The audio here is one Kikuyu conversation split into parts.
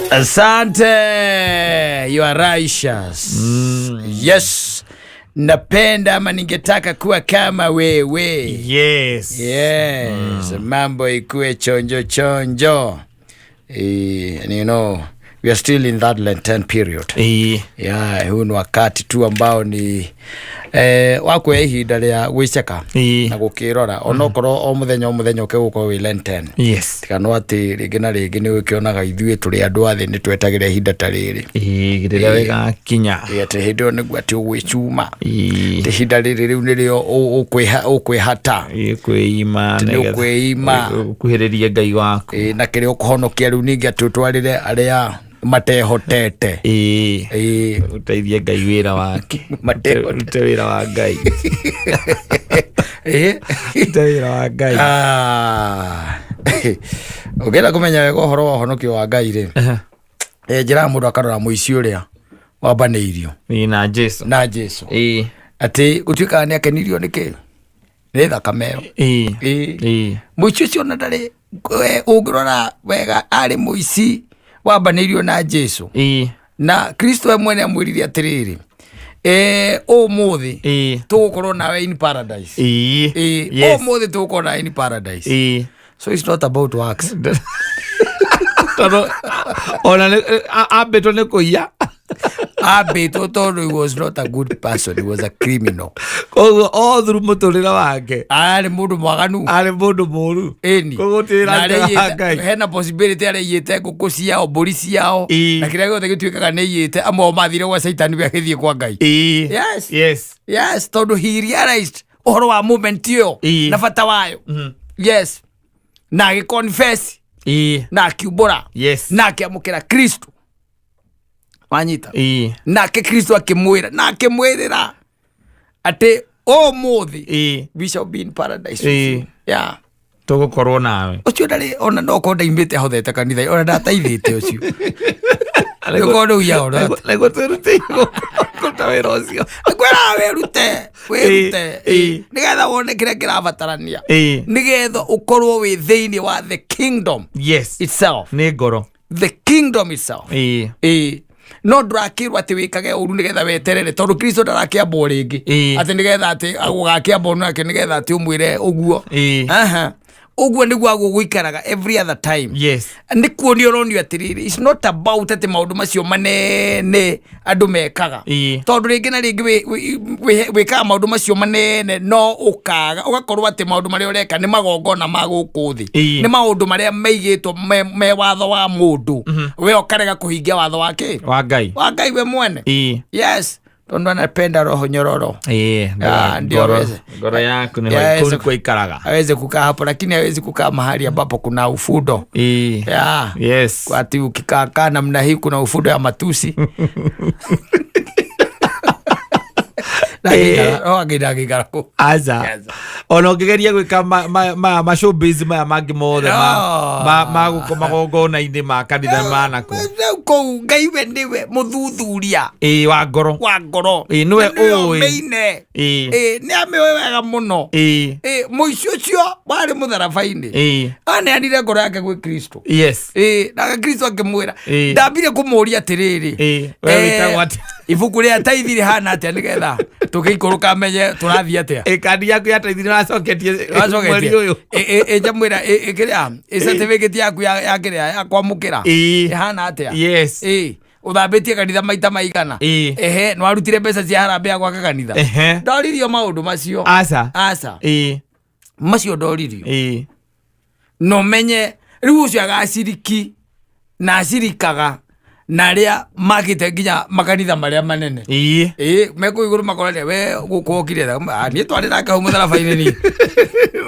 Asante, you are righteous. Yes, napenda ama ningetaka kuwa kama wewe. Yes, mambo ikuwe chonjo chonjo. And we are still in that Lenten period. Yeah, huu ni wakati tu ambao ni wa kuoya ihinda rĩa gwĩceka na gũkĩrora onokorwo o mũthenya o mũthenya ũkĩgũkorwo wĩ Lenten. Tiga no atĩ rĩngĩ na rĩngĩ nĩ ũkĩonaga ithuĩ tũrĩ andũ a thĩ nĩ twetagĩra ihinda ta rĩrĩ. Rĩrĩa rĩgakinya. Ĩ, atĩ hĩndĩ ĩyo nĩguo atĩ ũgwĩcuma, atĩ ihinda rĩrĩ rĩu nĩrĩo ũkwĩhata. Kwĩima. Atĩ nĩ ũkwĩima. Ũkuhĩrĩrie Ngai waku. Ĩ, na kĩrĩa ũkũhonokia rĩu ningĩ atĩ ũtwarĩre arĩa matehotete. Ĩ. Ũteithie Ngai wĩra wake. Matehotete. Ũrute wĩra wa Ngai. Ĩ. Ũrute wĩra wa Ngai. Ah. Ũngĩenda kũmenya wega ũhoro wa ũhonokio wa Ngai rĩ, njĩraga mũndũ akarora mũici ũrĩa wambanĩirio Na Jesu. Na Jesu, atĩ gũtuĩkaga nĩ akenirio nĩ kĩ? Nĩ thakame ĩyo. Ĩ. Mũici ũcio ona ndarĩ ũngĩrora wega arĩ mũici wambanĩirio na Jesu, na Kristo we mwene amwĩrire atĩrĩrĩ, ũmũthĩ tũgũkorwo nawe in paradise. Ĩ, ũmũthĩ tũgũkorwo nawe in paradise. So it's not about works. Tondũ ona ambĩtwo nĩ kũiya. Ambĩtwo tondũ he was not a good person, he was a criminal. Koguo o through mũtũrĩre wake arĩ mũndũ mwaganu. Arĩ mũndũ mũru. Ĩni. Koguo gũtirĩ Na wĩra wa Ngai. Hena possibility areiyĩte ngũkũ ciao, mbũri ciao, na kĩrĩa gĩothe gĩtuĩkaga nĩ iyĩte. Amwe ao mathire gwa Caitani, we agĩthiĩ kwa Ngai. Yes. Yes, tondũ he realized ũhoro wa moment ĩyo na bata wayo. Yes, na agĩconfess na akiumbũra na akĩamũkĩra Kristo, wanyita? Nake Kristo akĩmwĩra na akĩmwĩrĩra atĩ ũmũthĩ we shall be in paradise with you. Yeah. Tũgũkorwo nawe. Ũcio ndarĩ ona no korwo ndaimĩte hothete kanitha, ona ndataithĩte ũcio nĩkorwo rĩu yaona. Nĩguo twĩrutĩire kũruta wĩra ũcio. Kwĩraga wĩrute, wĩrute nĩgetha wone kĩrĩa kĩrabatarania nĩgetha ũkorwo wĩ thĩinĩ wa the kingdom itself. Nĩ ngoro. The kingdom itself. Ĩĩ, no ndũrakĩrwo atĩ wĩkage ũru nĩgetha weterere, tondũ Kristo ndarakĩambwo rĩngĩ atĩ nĩgetha atĩ gũgakĩambwo nake nĩgetha atĩ ũmwĩre ũguo. Aha. Ũguo nĩguo agũgũikaraga every other time. Nĩ kuonio ũronio atĩrĩrĩ, it's not about atĩ maũndũ macio manene andũ mekaga, tondũ rĩngĩ na rĩngĩ wĩkaga maũndũ macio manene no ũkaga ũgakorwo atĩ maũndũ marĩa ũreka nĩ magongona ma gũkũ thĩ, nĩ maũndũ marĩa maigĩtwo me watho wa mũndũ, we ũkarega kũhingia watho wa kĩ? Wa Ngai. Wa Ngai we mwene. Yes, tondũ anapenda roho nyororo. Ah, ndio Ngoro aweze. Ngoro yaku nĩho kũu nĩkuo ikaraga. Aweze kukaa hapo, lakini hawezi kukaa mahali ambapo kuna ufundo. Yeah. Ati ukikaa kaa namna hii kuna ufundo ya matusi. Agĩikara kũ? Aca. Ona ũngĩgeria gwĩka ma showbiz maya mangĩ mothe No. ma gũkũ magongona-inĩ ma kanitha manakũ. Rĩu kũu Ngai we nĩwe mũthuthuria Wa ngoro. Wa ngoro. Ĩĩ, nĩwe Na nĩwe ũĩ. ũmĩine. Ĩĩ, nĩ amĩũĩ wega mũno. Ĩĩ, mũici ũcio warĩ mũtharaba-inĩ aneanire ngoro yake gwĩ Kristo. Ĩĩ, nake Kristo akĩmwĩra, ndambire kũmũria atĩrĩrĩ, We wĩtagwo atĩa? Ibuku rĩa taithi rĩhana atĩa nĩgetha tũgĩikũrũka menye tũrathiĩ atĩa? Kandi yaku ya taithi nĩwacoketie mweri ũyũ? Njamwĩra kĩrĩa ĩ certificate yaku ya kĩrĩa ya kwamũkĩra ĩhana atĩa? Ĩ, ũthambĩtie kanitha maita maigana? Ehe, nĩwarutire mbeca cia harambee ya gwaka kanitha? Ndoririo maũndũ macio. Aca. Aca. Macio ndoririo. No menye rĩu ũcio agaciriki na acirikaga na arĩa makĩte nginya makanitha marĩa manene. Ĩĩ, mekũu igũrũ makorania we gũkũ okire tha. Ah, niĩ twarĩ nake hau mũtharaba-inĩ niĩ.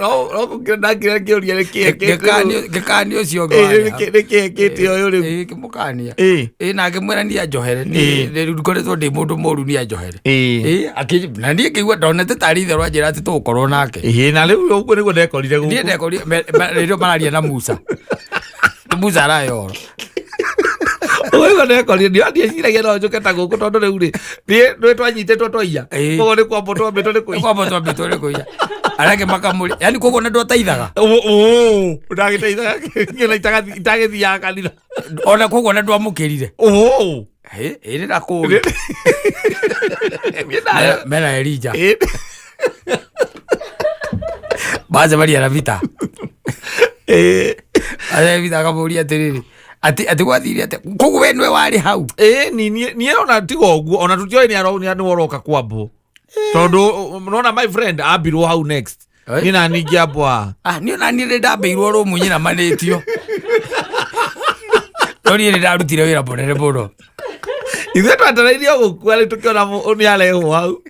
No gũkĩra ndakĩra kĩũria nĩkĩĩ? Ngĩkania ũcio ũngĩ warĩ hau. Nĩkĩĩ kĩte ũyũ rĩu? Ĩĩ, ngĩmũkania. Ĩĩ, na ngĩmwĩra niĩ anjohere. Niĩ rĩu ngoretwo ndĩ mũndũ mũru, niĩ anjohere. Ĩĩ, na niĩ ngĩigua ndonete tarĩ itherũ anjĩra atĩ tũgũkorwo nake. Na rĩu ũguo nĩguo ndekorire niĩ gũkũ. Ndekorire rĩrĩa mararia na Musa, Musa arayoro. Ũguo ndekorire ndio ndieciragia no njũke ta gũkũ, tondũ rĩu rĩ niĩ nĩ twanyitĩtwo twaiya. Koguo nĩ kwambwo twambĩtwo nĩ kũiya. Kwamba twambĩtwo nĩ kũiya. Arĩa angĩ makamũrĩ yani koguo na ndwataithaga. Ndagĩteithaga itagĩthiaga kanitha. Ona koguo na ndwamũkĩrire. Ũ. Ĩrĩ na kũu. Mena Elija. Macemania na Peter. Arĩa Peter akamũria atĩrĩrĩ, atĩ gwathire atĩa? Koguo we nĩwe warĩ hau. Ĩĩ niĩ ona tiga ũguo ona tũtioĩ nĩ ũroka kwambwo tondũ nona my friend ambirwo hau next. Niĩ na niĩ ngĩambwo haha. Ah, niĩ ona niĩ nĩ ndambĩirwo rũmũ nyinamanĩtio. No niĩ nĩ ndarutire wĩra mũnene mũno. Ithuĩ twetereire o gũkua rĩu tũkĩona nĩ arehwo hau.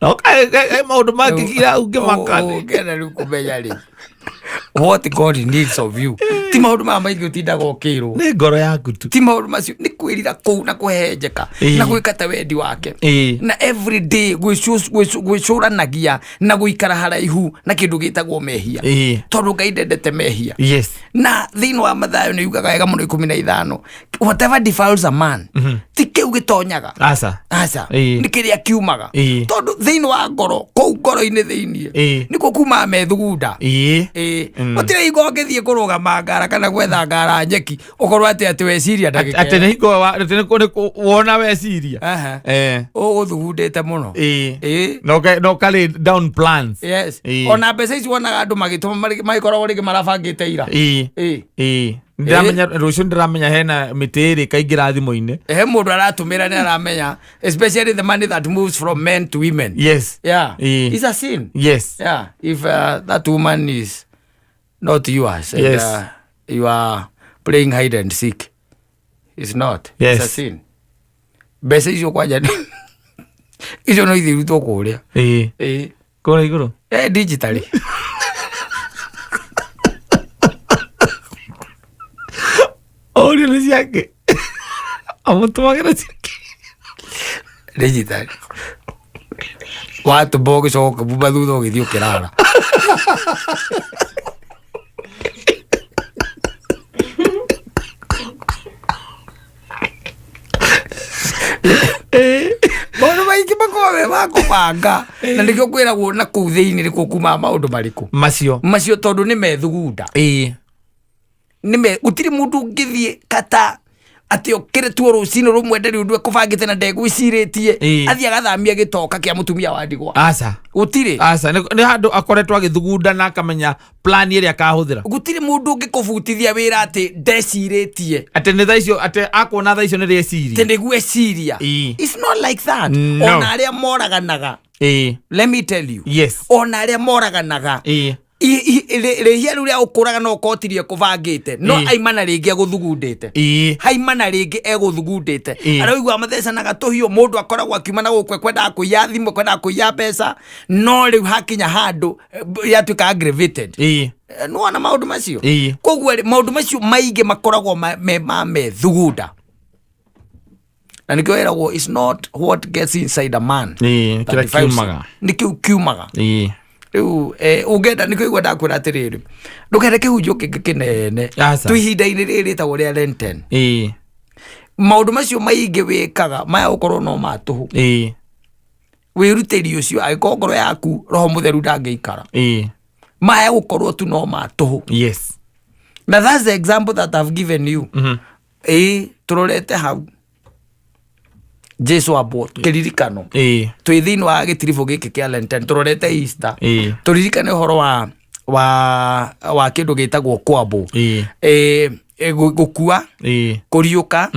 Na he maũndũ mangĩkira hau ngĩmaka. Ũngĩenda rĩu kũmenya rĩ, what God needs of you. Ti maũndũ maya maingĩ ũtindaga ũkĩrwo. Nĩ ngoro yaku tu. Ti maũndũ macio, nĩ kwĩrira kũu na kũhehenjeka na gwĩka ta wendi wake. Na every day gwĩcũranagia na gũikara haraihu na kĩndũ gĩtagwo mehia. Tondũ Ngai ndendete mehia. Yes. Na thĩinĩ wa Mathayo nĩ yugaga wega mũno 15, whatever defiles a man, ti kĩu gĩtonyaga. Aca. Aca. Nĩ kĩrĩa kiumaga. Tondũ thĩinĩ wa ngoro, kũu ngoro-inĩ thĩinĩ, nĩkuo kumaga methugunda. Gũtirĩ hingo ũngĩthiĩ kũrũgama ngara kana gwetha ngara nyeki, ũkorwo atĩ atĩ weciria ndagĩka Atĩ nĩ hingo atĩ nĩ wona weciria. Ũgũthugundĩte mũno. Na ũkarĩ down plans. Yes. Ona mbeca ici wonaga andũ magĩtũma magĩkoragwo rĩngĩ marabangĩte ira. Ndĩramenya rũciũ ndĩramenya hena mĩtĩ ĩrĩ ĩkaingĩra thimũ-inĩ. He mũndũ aratũmĩra nĩ aramenya, especially the money that moves from men to women. Yes. Yeah. It's a sin. Yes. Yeah. If that woman is not yours and, Yes. you are playing hide and seek. It's not. Yes. It's a sin. Mbeca icio kwanja icio no ithiĩ irutwo kũrĩa. Kũrĩa igũrũ? Digitally. Ũrio nĩ ciake. Amũtũmagĩra ciake. Digitally. Watũmba ũgĩcoka ũkĩbumba thutha ũgĩthiĩ ũkĩrara. Maũndũ maingĩ makoragwo me ma kũbanga. Na nĩkĩo kwĩragwo na kũu thĩinĩ nĩkuo kumaga maũndũ marĩkũ? Macio. Macio tondũ nĩ methugunda. Nĩ gũtirĩ mũndũ ũngĩthiĩ kata atĩ okĩre tuo rũcinĩ rũmwe ndarĩ ũndũ ekũbangĩte na ndegwĩcirĩtie. Athiĩ agathamia gĩtoka kĩa mũtumia wa ndigwa. Aca. Gũtirĩ. Aca. Nĩ handũ akoretwo agĩthugunda na akamenya plan ĩrĩa akahũthĩra. Gũtirĩ mũndũ ũngĩkũbutithia wĩra atĩ ndecirĩtie. Atĩ nĩ thaa icio, atĩ akuona thaa icio nĩ rĩeciria. Atĩ nĩguo eciria. It's not like that. No. Ona arĩa moraganaga. Let me tell you. Yes. Ona arĩa moraganaga. Rĩhia rĩu rĩa gũkũraga no ũkorwo tirie kũbangĩte. No aimana rĩngĩ egũthugundĩte. Haimana rĩngĩ egũthugundĩte. Arĩa ũiguaga mathecanaga tũhiũ, mũndũ akoragwo akiuma na gũkũ ekwendaga kũiya thimũ, ekwendaga kũiya mbeca, no rĩu hakinya handũ, yatuĩka aggravated. Nĩwona maũndũ macio? Koguo rĩ, maũndũ macio maingĩ makoragwo me ma methugunda. Na nĩkĩo ĩragwo, it's not what gets inside a man. Kĩrĩa That defiles kiumaga. him. Nĩkĩo kiumaga. Rĩu, ũngĩenda, nĩkĩo igua ndakwĩra atĩrĩrĩ, ndũkende kĩhunjio kĩngĩ kĩnene. Aca. Twĩ ihinda-inĩ rĩrĩ rĩtagwo rĩa Lenten. Maũndũ macio maingĩ wĩkaga, maya ũkorwo no ma tũhũ. Wĩrutĩri ũcio, angĩkorwo ngoro yaku Roho Mũtheru ndangĩikara. Maya gũkorwo tu no ma tũhũ. Yes. Na that's the example that I've given you. Tũrorete hau. Jesu ambwo kĩririkano. Twĩ thĩinĩ wa gĩtiribũ gĩkĩ kĩa Lenten, tũrorete Easter. Tũririkane ũhoro wa kĩndũ gĩtagwo kwambwo. Gũkua, kũriũka,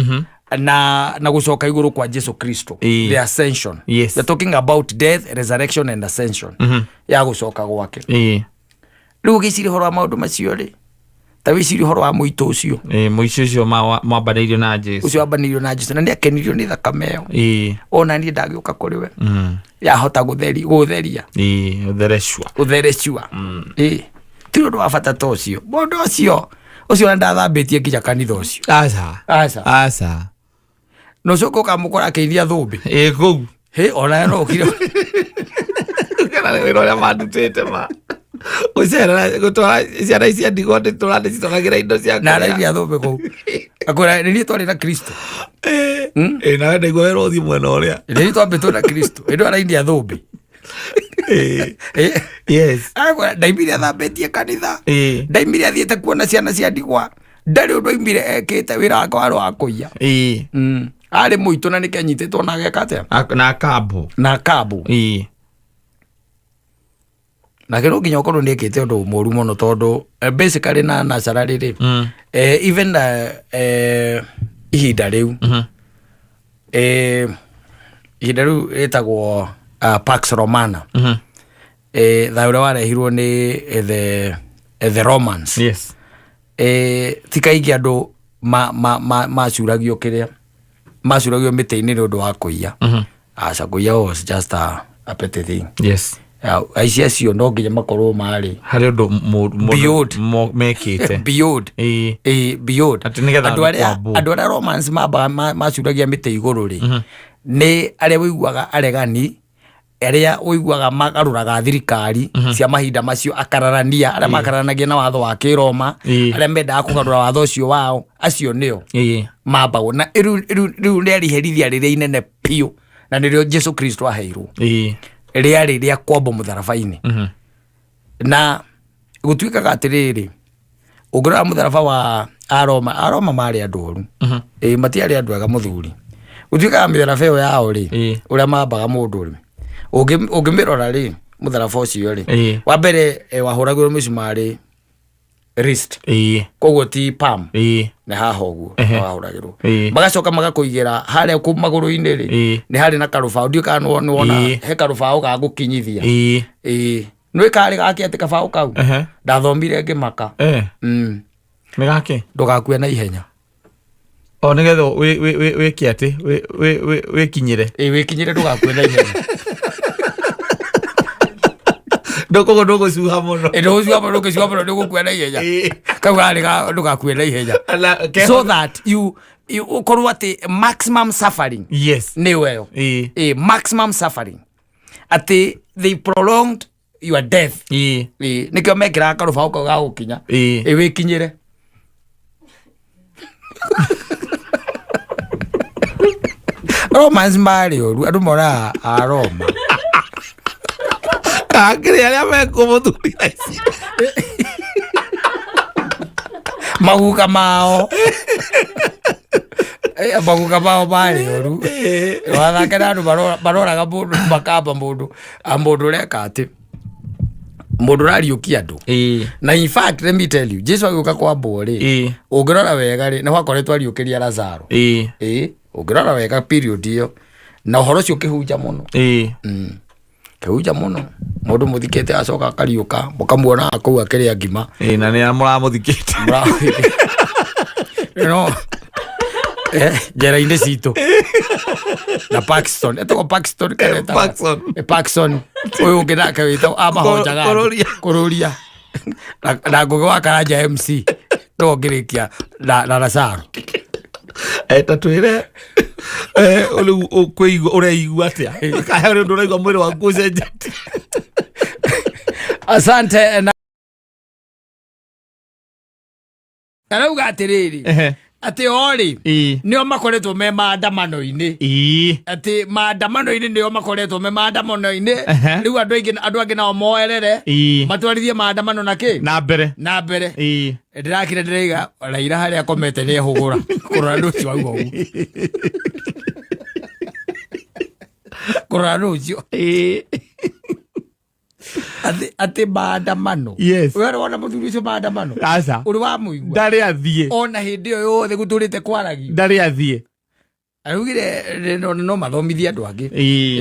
na gũcoka igũrũ kwa Jesu Kristo. The ascension. Yes. We're talking about death, resurrection and ascension. Ya gũcoka gwake. Rĩu ũgĩciria ũhoro wa maũndũ macio rĩ, ta wĩcirie ũhoro wa mũitũ ũcio. Mũici ũcio mwambanĩirio na Jesu. Ũcio wambanĩirio na Jesu, na nĩ akenirio nĩ thakame ĩyo. Ona niĩ ndagĩũka kũrĩ we. Yahota gũtheria. Ũtherecua. Ũtherecua. Ti ũndũ wa bata ta ũcio. Mũndũ ũcio ona ndathambĩtie nginya kanitha ũcio. Aca. Aca. Aca. Na ũcoke ũkamũkora akĩinia thũmbĩ. Kũu. Hĩ, ona no ũkire. Kana wĩra ũrĩa mandutĩte ma. Gũcerera, gũtwara ciana ici ndigwa nĩ tũrandĩcitwaragĩra indo cia Na kũrĩa. arainia thũmbĩ kũu. Akwĩra, nĩ niĩ twarĩ na Kristo. Nawe ndaigua wĩra ũthiĩ mwena ũrĩa. Nĩ niĩ twambĩtwo na Kristo. Ĩndĩ arainia thũmbĩ. Yes. Agwĩra, ndaimire athambĩtie kanitha, ndaimire athiĩte kuona ciana cia ndigwa, ndarĩ ũndũ aimire ekĩte, wĩra wake warĩ wa kũiya. Arĩ mũitũ na nĩkĩ anyitĩtwo na ageka atĩa? Na kambo. Na kambu. Nake no nginya ũkorwo nĩ ekĩte ũndũ mũru mũno, tondũ basically na naturally rĩ, even ihinda rĩu, ihinda rĩu rĩtagwo Pax Romana, thayũ ũrĩa warehirwo nĩ the Romans. Ti kaingĩ andũ macuragio kĩrĩa macuragio mĩtĩ-inĩ nĩ ũndũ wa kũiya. Aca, kũiya was just a petty thing. Aici acio no nginya makorwo marĩ harĩ ũndũ Beyond. Mekĩte. Beyond. Beyond. Atĩ nĩgetha andũ arĩa kwambwo. Andũ arĩa Romans mambaga macuragia mĩtĩ igũrũ rĩ, nĩ arĩa ũiguaga aregani, arĩa ũiguaga magarũraga thirikari cia mahinda macio, akararania arĩa makararanagia na watho wa kĩroma, arĩa mendaga kũgarũra watho ũcio wao, acio nĩo mambagwo na rĩu rĩarĩ iherithia rĩrĩa inene biũ, na nĩrĩo Jesu Kristo aheirwo, rĩarĩ rĩa kwambwo mũtharaba-inĩ. Na gũtuĩkaga atĩrĩrĩ, ũngĩrora mũtharaba wa Aroma, Aroma marĩ andũ oru. Ĩ, matiarĩ andũ ega mũthuri. Gũtuĩkaga mĩtharaba ĩyo yao rĩ, ũrĩa mambaga mũndũ rĩ, ũngĩmĩrora rĩ, mũtharaba ũcio rĩ, wa mbere wahũragĩrwo mĩcumarĩ wrist, koguo ti palm, nĩ haha ũguo wahũragĩrwo. Magacoka magakũigĩra harĩa kũ magũrũ-inĩ rĩ, nĩ harĩ na karũbaũ, ndiũĩ kana nĩ wona he karũbaũ ga gũkinyithia. Ĩĩ, nĩ karĩ gake atĩ kabaũ kau ndathomire ngĩmaka. Nĩ gake? Ndũgakue na ihenya. O nĩgetha wĩke atĩ wĩkinyĩre. Ĩĩ, wĩkinyĩre, ndũgakue na ihenya. Koguo ndũgũcuha mũno. Ĩ, ndũgũcua mũno, ndũngĩcua mũno nĩ ũgũkua na ihenya. Kau karĩ ga ndũgakue na ihenya, so that you ũkorwo atĩ maximum suffering nĩ weyo. Ĩ, maximum suffering, atĩ they prolonged your death. Ĩ, nĩkĩo mekĩraga karũbaũ kau ga gũkinya. Ĩ, wĩkinyĩre. Romans marĩ ũru, andũ moraga a Roma. Akĩrĩ arĩa mekuo mũthuri thaa ici. Maguka mao. Maguka mao marĩ ũru. Wathake na andũ maroraga mũndũ, makamba mũndũ, a mũndũ ũreka atĩ mũndũ ũrariũkia andũ. Na in fact, let me tell you, Jesu agĩũka kwambwo rĩ, ũngĩrora wega rĩ, nĩ gwakoretwo ariũkĩria Lazaro. Ĩ, ũngĩrora wega period ĩyo na ũhoro ũcio ũkĩhunja mũno. Kĩhunja mũno, mũndũ mũthikĩte acoka akariũka, mũkamuona kũu akĩrĩa ngima. Ĩĩ, na nĩ mũramũthikĩte. No njera-inĩ citũ na Paxton, etagwo Paxton kana etagwo? Paxson. Paxton ũyũ ũngĩ nake wĩtagwo amahonjaga andũ. Kũrũria. Kũrũria na Ngũgĩ wa Karanja MC no ngĩrĩkia na Lazaro. Ta twĩre, rĩu ũkwĩigua, ũreigua atĩa, kana harĩ ũndũ ũraigua mwĩrĩ waku ũcenjetie? Asante. Na arauga atĩrĩrĩ, atĩ o rĩ, nĩo makoretwo me maandamano-inĩ, atĩ maandamano-inĩ, nĩo makoretwo me maandamano-inĩ. Rĩu andũ aingĩ, andũ angĩ nao moerere, matwarithie maandamano na kĩ na mbere. Na mbere. Ndĩrakire ndĩraiga Raila harĩa akomete nĩ ehũgũra kũrora andũ ũcio auga ũguo, kũrora andũ ũcio atĩ maandamano. We wona mũthuri ũcio maandamano? Aca. Ũrĩ wamũigua? Ndarĩ athiĩ. Ona hĩndĩ ĩyo yothe gũtũrĩte kwaragio? Ndarĩ athiĩ. Araugire no mathomithie andũ angĩ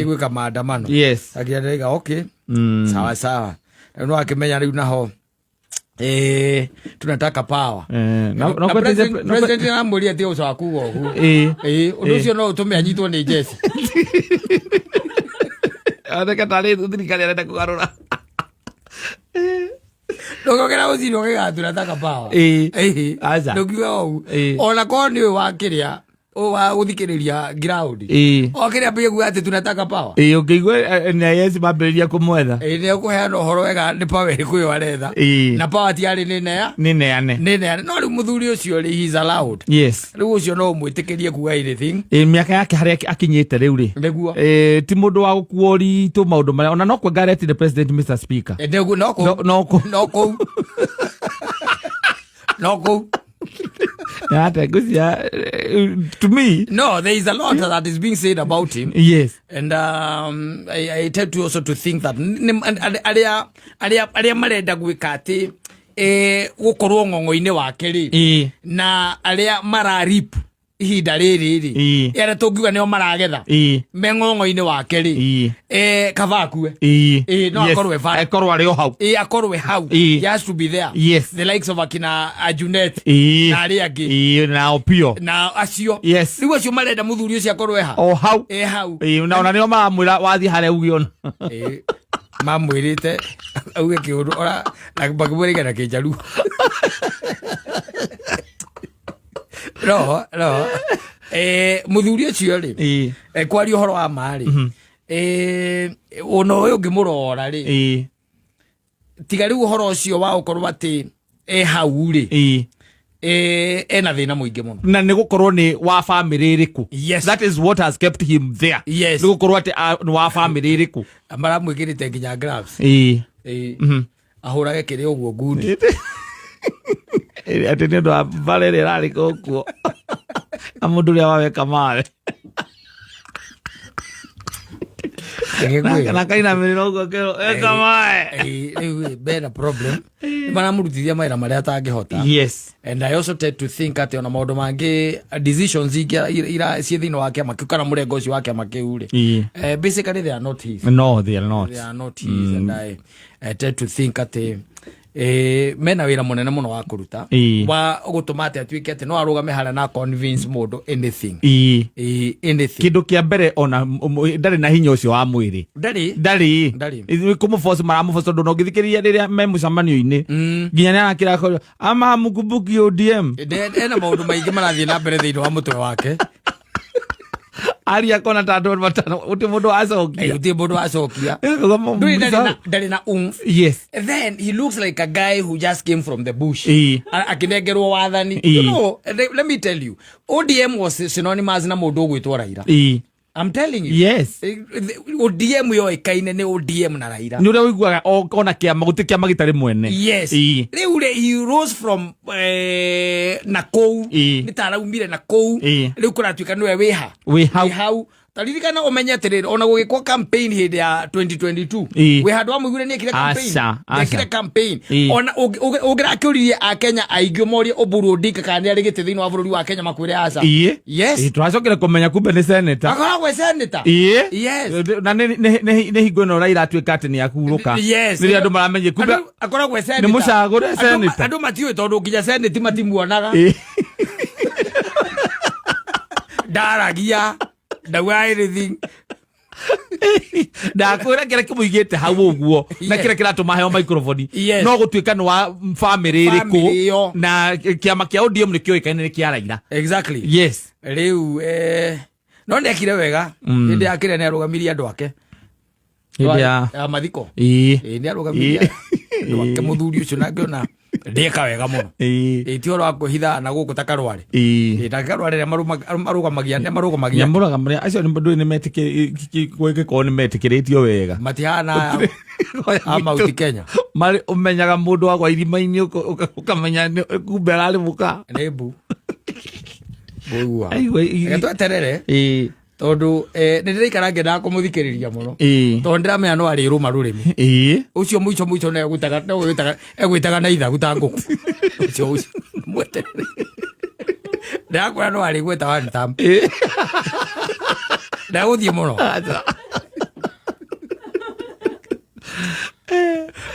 ĩgwĩka maandamano. Akĩandĩka okay. Sawa sawa, rĩu no akĩmenya rĩu naho tunataka power. Na Na president aramwĩrire atĩ ũco wa kuga ũguo. Ũndũ ũcio no ũtũme anyitwo nĩ jeci. Oneke tarĩ thirikari arenda kũgarũra. Ndũgokĩra rũcinĩ ũkĩga tunataka power. Aca. Ndũkiuga ũguo. Ona korwo nĩ ũyũ wa kĩrĩa Wa gũthikĩrĩria ground. Okĩrĩa ambie kuga atĩ tunataka power. Ĩĩ, ũngĩigua NIS mambĩrĩria kũmwetha. Ĩĩ, nĩ ekũheana ũhoro wega nĩ power ĩrĩkũ ĩyo aretha. Na power ti arĩ nĩ nea. Nĩ neane. Nĩ neane. No rĩu mũthuri ũcio rĩ, he is allowed. Rĩu ũcio no ũmwĩtĩkĩrie kuga anything. Ĩĩ, mĩaka yake harĩa akinyĩte rĩu rĩ. Nĩguo. Ĩĩ, ti mũndũ wa gũkuo ũritũ maũndũ marĩa ona no kuonga aretire president Mr Speaker. Ĩ, nĩguo no kũu. No no kũ. No kũu. No kũu. Ate ngũcia to me. No, there is a lot that is being said about him. And I tend to also to think that arĩa marenda gwĩka atĩ gũkorwo ng'ong'o-inĩ wake rĩ, na arĩa mararip ihinda rĩrĩ rĩ, arĩa tũngiuga nĩo maragetha me ng'ong'o-inĩ wake rĩ, kaba akue. Ĩĩ, no akorwo e bara. Akorwo arĩ o hau. Ĩĩ, akorwo e hau. He has to be there. The likes of akina Junet na arĩa angĩ. Ĩĩ, na Opio. Na acio. Rĩu acio marenda mũthuri ũcio akorwo e ha? O hau. E hau. Ĩĩ, na ona nĩo maramwĩra wathiĩ harĩa uge ona. Ĩĩ, mamwĩrĩte auge kĩũndũ ora na makĩmwĩrĩga na kĩnjaruo. No, no. Mũthuri ũcio rĩ, kwaria ũhoro wa ma rĩ, ona ũyũ ũngĩmũrora rĩ, tiga rĩu ũhoro ũcio wa gũkorwo atĩ e hau rĩ, ena thĩna mũingĩ mũno. Na nĩ gũkorwo nĩ wa bamĩrĩ ĩrĩkũ. That is what has kept him there. Nĩ gũkorwo atĩ nĩ wa bamĩrĩ ĩrĩkũ. Maramwĩkĩrĩte nginya gloves. Ahũrage kĩrĩa ũguo ngundi. Atĩ nĩ ũndũ wa mbara ĩrĩa ĩrarĩ kuo. Na mũndũ ũrĩa waweka mawe. Ngĩkwĩra. Na kainamĩrĩra ũguo akĩrwo, eka mawe. Rĩu ĩ, bena problem. Nĩ maramũrutithia mawĩra marĩa atangĩhota. And I also tend to think atĩ ona maũndũ mangĩ, decisions ingĩ ira ciĩ thĩinĩ wa kĩama kĩu kana mũrengo ũcio wa kĩama kĩu rĩ. Basically they are not his. No, they are not. They are not his. And I tend to think atĩ mena wĩra mũnene mũno wa kũruta. Wa gũtũma atĩ atuĩke atĩ no arũgame harĩa na convince mũndũ anything. Anything. Kĩndũ kĩa mbere ona ndarĩ na hinya ũcio wa mwĩrĩ. Ndarĩ. Ndarĩ. Ndarĩ. Ithuĩ kũmũforce maramũforce tondũ ona ũngĩthikĩrĩria rĩrĩa me mũcemanio-inĩ, nginya nĩ arakĩra akoria, ama mkumbuki ODM. Ena maũndũ maingĩ marathiĩ na mbere thĩinĩ wa mũtwe wake. Aria kona ta andũ matano, gũtirĩ mũndũ wacokia. Gũtirĩ mũndũ wacokia. Ndũrĩ ndarĩ na oomph. Then he looks like a guy who just came from the bush. Akĩnengerwo wathani. You know, let me tell you, ODM was synonymous na mũndũ ũgwĩtwo Raila. I'm telling you. ODM yoĩkaine nĩ ODM na Raila. Nĩ ũrĩa ũiguaga ona kĩama, gũtirĩ kĩama gĩtarĩ mwene. Rĩu rĩ, he rose from na kũu. Nĩ ta araumire na kũu. Rĩu kũratuĩka nĩwe wĩ ha? Wĩ hau. Wĩ hau. Ta ririkana ũmenye atĩrĩrĩ, ona gũgĩkwo campaign hĩndĩ ya 2022. Wĩ handũ wamũiguire nĩ ekire campaign? Aca, aca. Ekire campaign. Ona ũngĩrakĩũririe Akenya aingĩ ũmorie Oburu Odinga kana nĩ arĩ gĩtĩ thĩinĩ wa bũrũri wa Kenya makwĩre aca. Tũracokire kũmenya kumbe nĩ senator. Akoragwo e senator. Na nĩ hingo ĩno Raila atuĩka atĩ nĩ ahurũka. Rĩrĩa andũ maramenyire kumbe Andũ akoragwo e senator. Nĩ mũcagũre senator. Andũ matiũĩ tondũ nginya senate matimuonaga. Ndaragia. Ndauga anything. Ndakwĩra kĩrĩa kĩmũigĩte hau ũguo, na kĩrĩa kĩratũma heo microphone. No gũtuĩka nĩ wa bamĩrĩ ĩrĩkũ, Bamĩrĩ ĩyo. na kĩama kĩa ODM nĩ kĩũĩkaine nĩ kĩa Raila. Rĩu, no nĩekire wega. Hĩndĩ ya kĩrĩa nĩarũgamirie andũ ake. Hĩndĩ ya Ya mathiko. Ĩĩ, nĩarũgamirie andũ ake mũthuri ũcio na ngĩona ndĩeka wega mũno. Ĩĩ, ti ũhoro wa kwĩhitha na gũkũ ta Karware. Ĩĩ, na Karware rĩrĩa marũgamagia, nĩ marũgamagia. Nĩ marũgamagia. Acio nĩ ndũĩ nĩ gwĩkĩkorwo nĩ metĩkĩrĩtio wega. Matihana aya a Mount Kenya. Marĩ ũmenyaga mũndũ agwa irima-inĩ ũkamenya nĩ kumbe ararĩ mũka. Nĩ mbu. Mbũigua. Aigua, Reke tweterere. Tondũ nĩ ndĩraikara ngĩendaga kũmũthikĩrĩria mũno. Tondũ ndĩramenya no arĩrũma rũrĩmĩ. Ũcio mũico mũico nĩ egwĩtaga na ithagu ta ngũkũ. Ũcio ũcio mweterere. Ndĩrakwĩra no arĩgwĩta one time. Ndegũthiĩ mũno.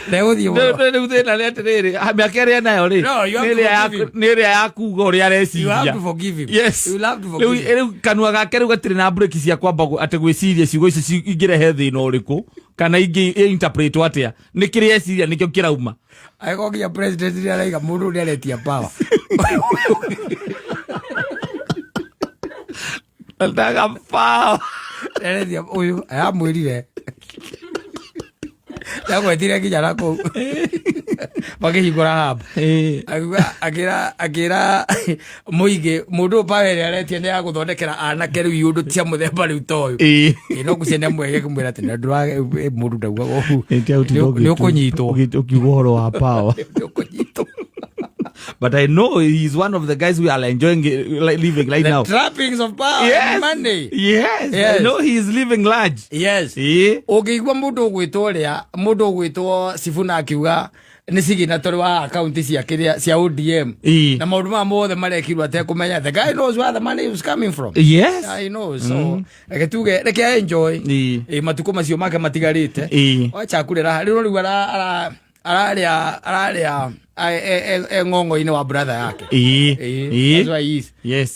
Ndegũthiĩ mũno. Rĩu thĩna nĩ atĩrĩrĩ, mĩaka ĩrĩa enayo rĩ, No, you have to forgive him. nĩ ĩrĩa ya kuga ũrĩa areciria. You have to forgive him. You have to forgive him. Rĩu kanua gake rĩu gatirĩ na breki cia kwamba atĩ gwĩciria ciugo icio ingĩrehe thĩna ũrĩkũ, kana ingĩ interpret atĩa. Nĩ kĩrĩa eciria nĩkĩo kĩrauma. Angĩkorwo nginya president nĩ araiga mũndũ nĩ aretia power. Nataka power. Erethia ũyũ aramwĩrire ndagwetire nginya na kũu makĩhingũra hub. Akiuga akĩra akĩra mũingĩ mũndũ ũyũ power ĩrĩa aretia nĩ ya gũthondekera anake rĩu iũndũ cia mũthemba rĩu ta ũyũ. Ĩ no ngũcia nĩ amwege kũmwĩra atĩ mũndũ ndaugaga ũguo. Nĩ ũkũnyitwo. Ũkiuga ũhoro wa power. Nĩ ũkũnyitwo. But I know he's one of the guys who are enjoying it, like, living right The now. trappings of power Yes. and money. Yes, Yes. I know he is living large. Yes. Ũngĩigua mũndũ ũgwĩtwo ũrĩa mũndũ ũgwĩtwo Sifuna akiuga nĩ signatory wa akaunti cia kĩrĩa cia ODM na maũndũ maya mothe marekirwo atekũmenya, the guy knows where the money is coming from. I know, so reke tuge reke enjoy. Ĩ matukũ macio make matigarĩte. Wacha kũrera rĩu rĩu ararĩa ararĩa e ng'ong'o-inĩ wa brother yake. Ĩ, that's why he is.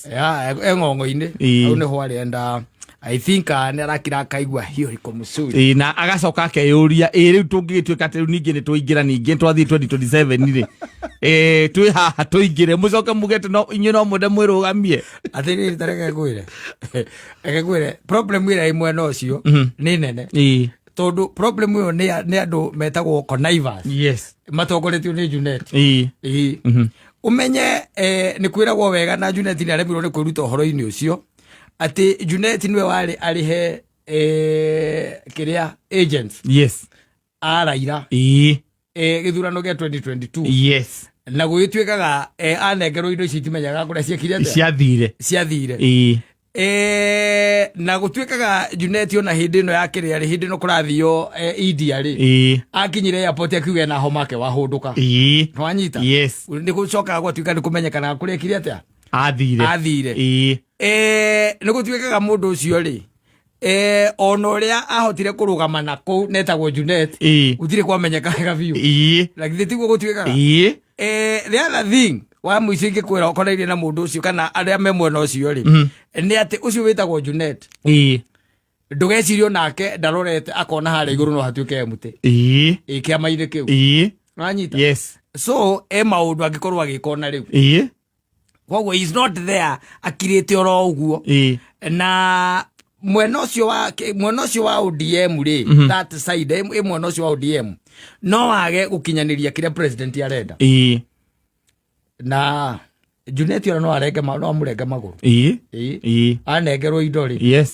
Yeah, e ng'ong'o-inĩ. Hau nĩho arenda. I think nĩ arakira akaigua hiyo iko mzuri. Ĩĩ, na agacoka akeyũria, ĩ rĩu tũngĩgĩtuĩka atĩ rĩu ningĩ nĩ tũingĩra ningĩ twathiĩ 2027 rĩ, ĩ twĩ haha tũingĩre mũcoke muge atĩ no inyuĩ no mwende mwĩrũgamie. Atĩrĩrĩ, ta reke ngwĩre, reke ngwĩre problem ĩrĩa ĩ mwena ũcio nĩ nene, tondũ problem ĩyo nĩ andũ metagwo connivers matongoretio nĩ Junet. Ĩĩ. Ũmenye nĩ kwĩragwo wega na Junet nĩ aremirwo nĩ kwĩruta ũhoro-inĩ ũcio atĩ Junet nĩwe warĩ arĩhe kĩrĩa agents a Raila gĩthurano gĩa 2022 na gũgĩtuĩkaga anengerwo indo ici itimenyaga kũrĩa ciekire atĩa. Ciathire. Ciathire. Na gũtuĩkaga Junet ona hĩndĩ ĩno ya kĩrĩa rĩ, hĩndĩ ĩno kũrathio India rĩ, akinyire airport akiuga ena homa akewahũndũka. Nĩwanyita? Yes. Nĩ gũcokaga gwatuĩka nĩ kũmenyekanaga kũrĩa ekire atĩa. Athire. Athire. Nĩ gũtuĩkaga mũndũ ũcio rĩ, ona ũrĩa ahotire kũrũgama na kũu netagwo Junet, gũtirĩ kwamenyeka wega biũ. Na githĩ tiguo gũtuĩkaga? The other thing wa mũico ingĩkwĩra ũkonainie na mũndũ ũcio kana arĩa me mwena ũcio rĩ, nĩ atĩ ũcio wĩtagwo Junet, ndũgecirie onake ndarorete akona harĩa igũrũ no hatuĩke mũtĩ ĩ kĩama-inĩ kĩu. Wanyita? Yes. So e maũndũ angĩkorwo agĩka ona rĩu. Koguo he is not there akirĩte oro ũguo. Na mwena ũcio wa ODM rĩ, that side ĩ mwena ũcio wa ODM no wage gũkinyanĩria kĩrĩa president arenda. Na Junet ona no arenge no amũrenge magũrũ. Ĩ. Anengerwo indo rĩ,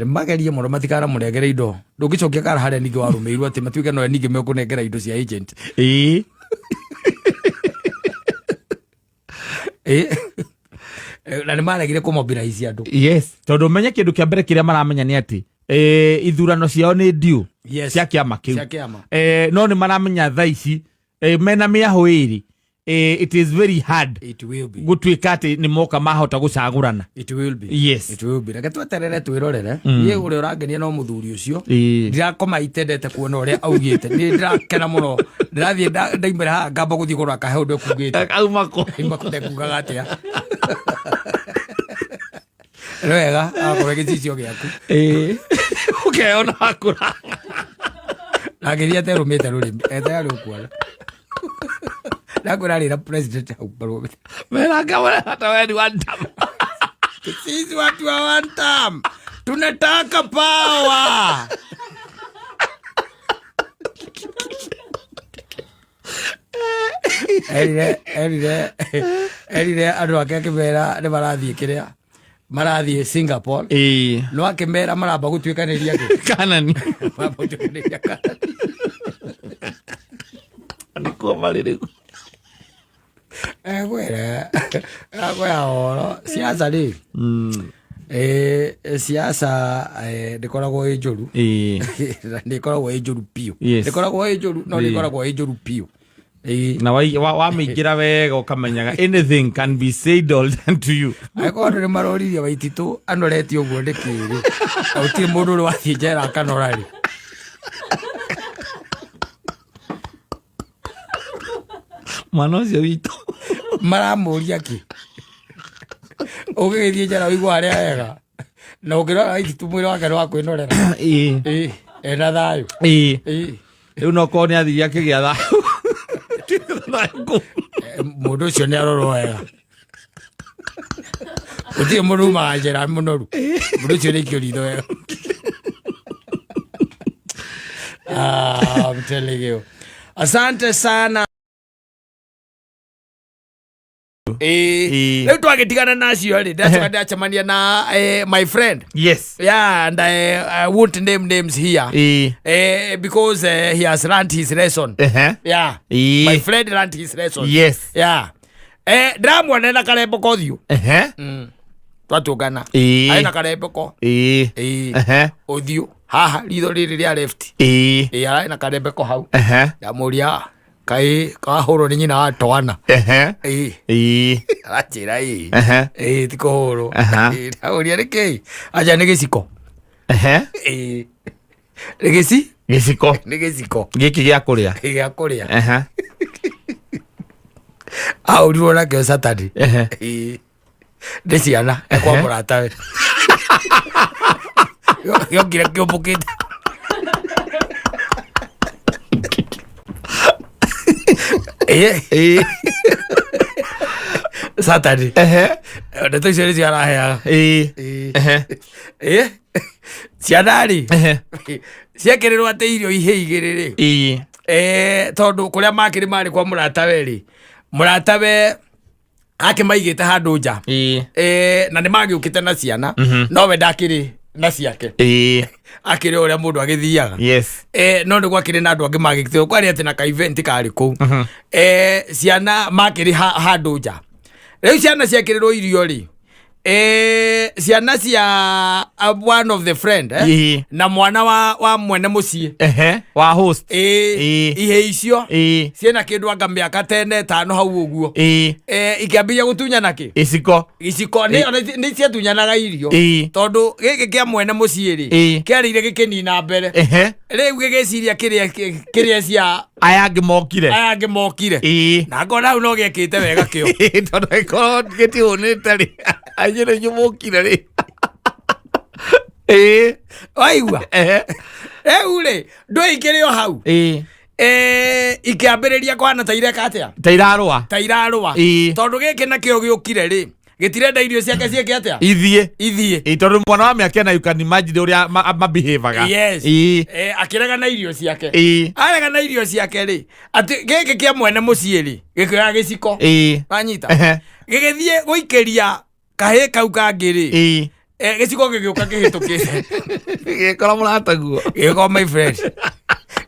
magerie mũno matikanamũnengere indo, ndũngĩcokia kara harĩa ningĩ warũmĩirwo atĩ matuĩke nowe ningĩ mekũnengera indo cia agent. Ĩ. Na nĩ maregire kũmobilize andũ. Yes, tondũ menye kĩndũ kĩa mbere kĩrĩa maramenya nĩ atĩ ithurano ciao nĩ due cia kĩama kĩu. Cia kĩama. No nĩ maramenya thaa ici mena mĩahũ ĩrĩ, it is very hard It will be. Gũtuĩka atĩ nĩ moka mahota gũcagũrana. It will be. It will be. Reke tweterere twĩrorere. Niĩ ũrĩa ũrangenia no mũthuri ũcio. Ndirakoma itendete kuona ũrĩa augĩte, nĩ ndĩrakena mũno, ndĩrathiĩ ndaimĩra haha ngamba gũthiĩ kũrora kahe ũndũ ekugĩte. Auma kũ? Aima kũndekugaga atĩa. Nĩ wega akorwo gĩcicio gĩaku. Ũkeyona wakũra. Na ngĩthiĩ aterũmĩte rũrĩmĩ etayarĩ ũkuona ndakwĩra rĩra president hau mbarũmĩte. Meranga hata wewe ni one term. Sisi watu wa one term tunataka power. Erire andũ ake akĩmera nĩ marathiĩ kĩrĩa marathiĩ Singapore, no akĩmera maramba gũtuĩkanĩria kĩ. Kanani. Maramba gũtuĩkanĩria Kanani. Nĩkuo marĩ rĩu. Ekwĩra akwĩra ũhoro siasa rĩ, siasa ndĩkoragwo ĩ njũru. Na ndĩkoragwo ĩ njũru biũ. Ndĩkoragwo ĩ njũru, no ndĩkoragwo ĩ njũru biũ. Na wamĩingĩra wega ũkamenyaga anything can be said or done to you. Angĩkorwo andũ nĩ maroririe Waititũ anoretie ũguo nĩ kĩrĩ na gũtirĩ mũndũ ũrĩ wathiĩ njera akanora rĩ. Mwana ũcio witũ. Maramũria kĩ ũngĩgĩthiĩ njera ũigua harĩa hega na ũngĩrora Waititũ mwĩrĩ wake nĩ wa kwĩnorera. Ĩ, ena thayũ. Ĩ. Rĩu no korwo nĩ athire akĩgĩa thayũ. Thayũ kũu. Mũndũ ũcio nĩ arorwo wega. Gũtirĩ mũndũ umaga njera mũnoru. Mũndũ ũcio nĩ ritho wega. Ah, I'm telling you. Asante sana. Rĩu twagĩtigana nacio rĩ, ndacoka ndacemania na my friend. Yeah, and I won't name names here. Because he has learned his lesson. Yeah. My friend learned his lesson. Yeah. Ndĩramuona na karembeko ũthiũ. Twatũngana. Arĩ na karembeko. Ũthiũ. Haha ritho rĩrĩ rĩa left. Ararĩ na karembeko hau. Ndamũria kaĩ kahũrwo nĩ nyina wa twana. Aranjĩra ĩĩ. Ĩĩ ti kũhũrwo. Ndamũria nĩ kĩĩ? Anja nĩ gĩciko. Ĩĩ. Nĩ gĩci? Gĩciko. Nĩ gĩciko. Gĩkĩ gĩa kũrĩa. Gĩa kũrĩa. Ahũrirwo nakĩo Saturday. Ĩĩ. Nĩ ciana kwa mũratawe. Gĩokire kĩũmbũkĩte. Ĩĩ. Saturday. Ndeto icio nĩcio araheaga. Ĩĩ. Ĩĩ. Ciana rĩ ciekĩrĩrwo atĩ irio ihĩ igĩrĩ rĩ, tondũ kũrĩa makĩrĩ marĩ kwa mũratawe rĩ, mũratawe akĩmaigĩte handũ nja. Na nĩ magĩũkĩte na ciana, nowe ndakĩrĩ na ciake. Akĩrĩ o ũrĩa mũndũ agĩthiaga. No nĩ gwakĩrĩ na andũ angĩ magĩkĩte kwarĩ atĩ na ka event karĩ kũu. Ciana makĩrĩ handũ nja. Rĩu ciana ciekĩrĩrwo irio rĩ, ciana cia one of the friend, na mwana wa mwene mũciĩ. Wa host. Ihe icio ciĩna kĩndũ anga mĩaka tene ĩtano hau ũguo. Ikĩambĩrĩria gũtunyana kĩ? Iciko. Iciko nĩ ona nĩ ciatunyanaga irio. Tondũ gĩkĩ kĩa mwene mũciĩ rĩ, kĩarĩire gĩkĩnina mbere. Rĩu gĩgĩciria kĩrĩa cia aya angĩ mokire. Aya angĩ mokire. Na ngona hau no gĩekĩte wega kĩo. Tondũ angĩkorwo gĩtihũnĩte rĩ, anyuĩ nĩ inyuĩ mũkire rĩ. Waigua? Rĩu rĩ, ndũĩ ikĩrĩ o hau. Ikĩambĩrĩria kũhana ta ireka atĩa? Ta irarũa. Ta irarũa. Tondũ gĩkĩ nakĩo gĩũkire rĩ, gĩtirenda irio ciake ciĩke atĩa? Ithiĩ. Ithiĩ. Tondũ mwana wa mĩaka ĩna, you can imagine ũrĩa mabehavaga. Yes. Akĩrega na irio ciake. Arega na irio ciake rĩ, atĩ gĩkĩ kĩa mwene mũciĩ rĩ, gĩkĩoya gĩciko. Wanyita? Gĩgĩthiĩ gũikĩria kahĩĩ kau kangĩ rĩ, gĩciko gĩgĩũka kĩhĩtũkĩte. Gĩkora mũrataguo. Gĩgĩkorwo my friend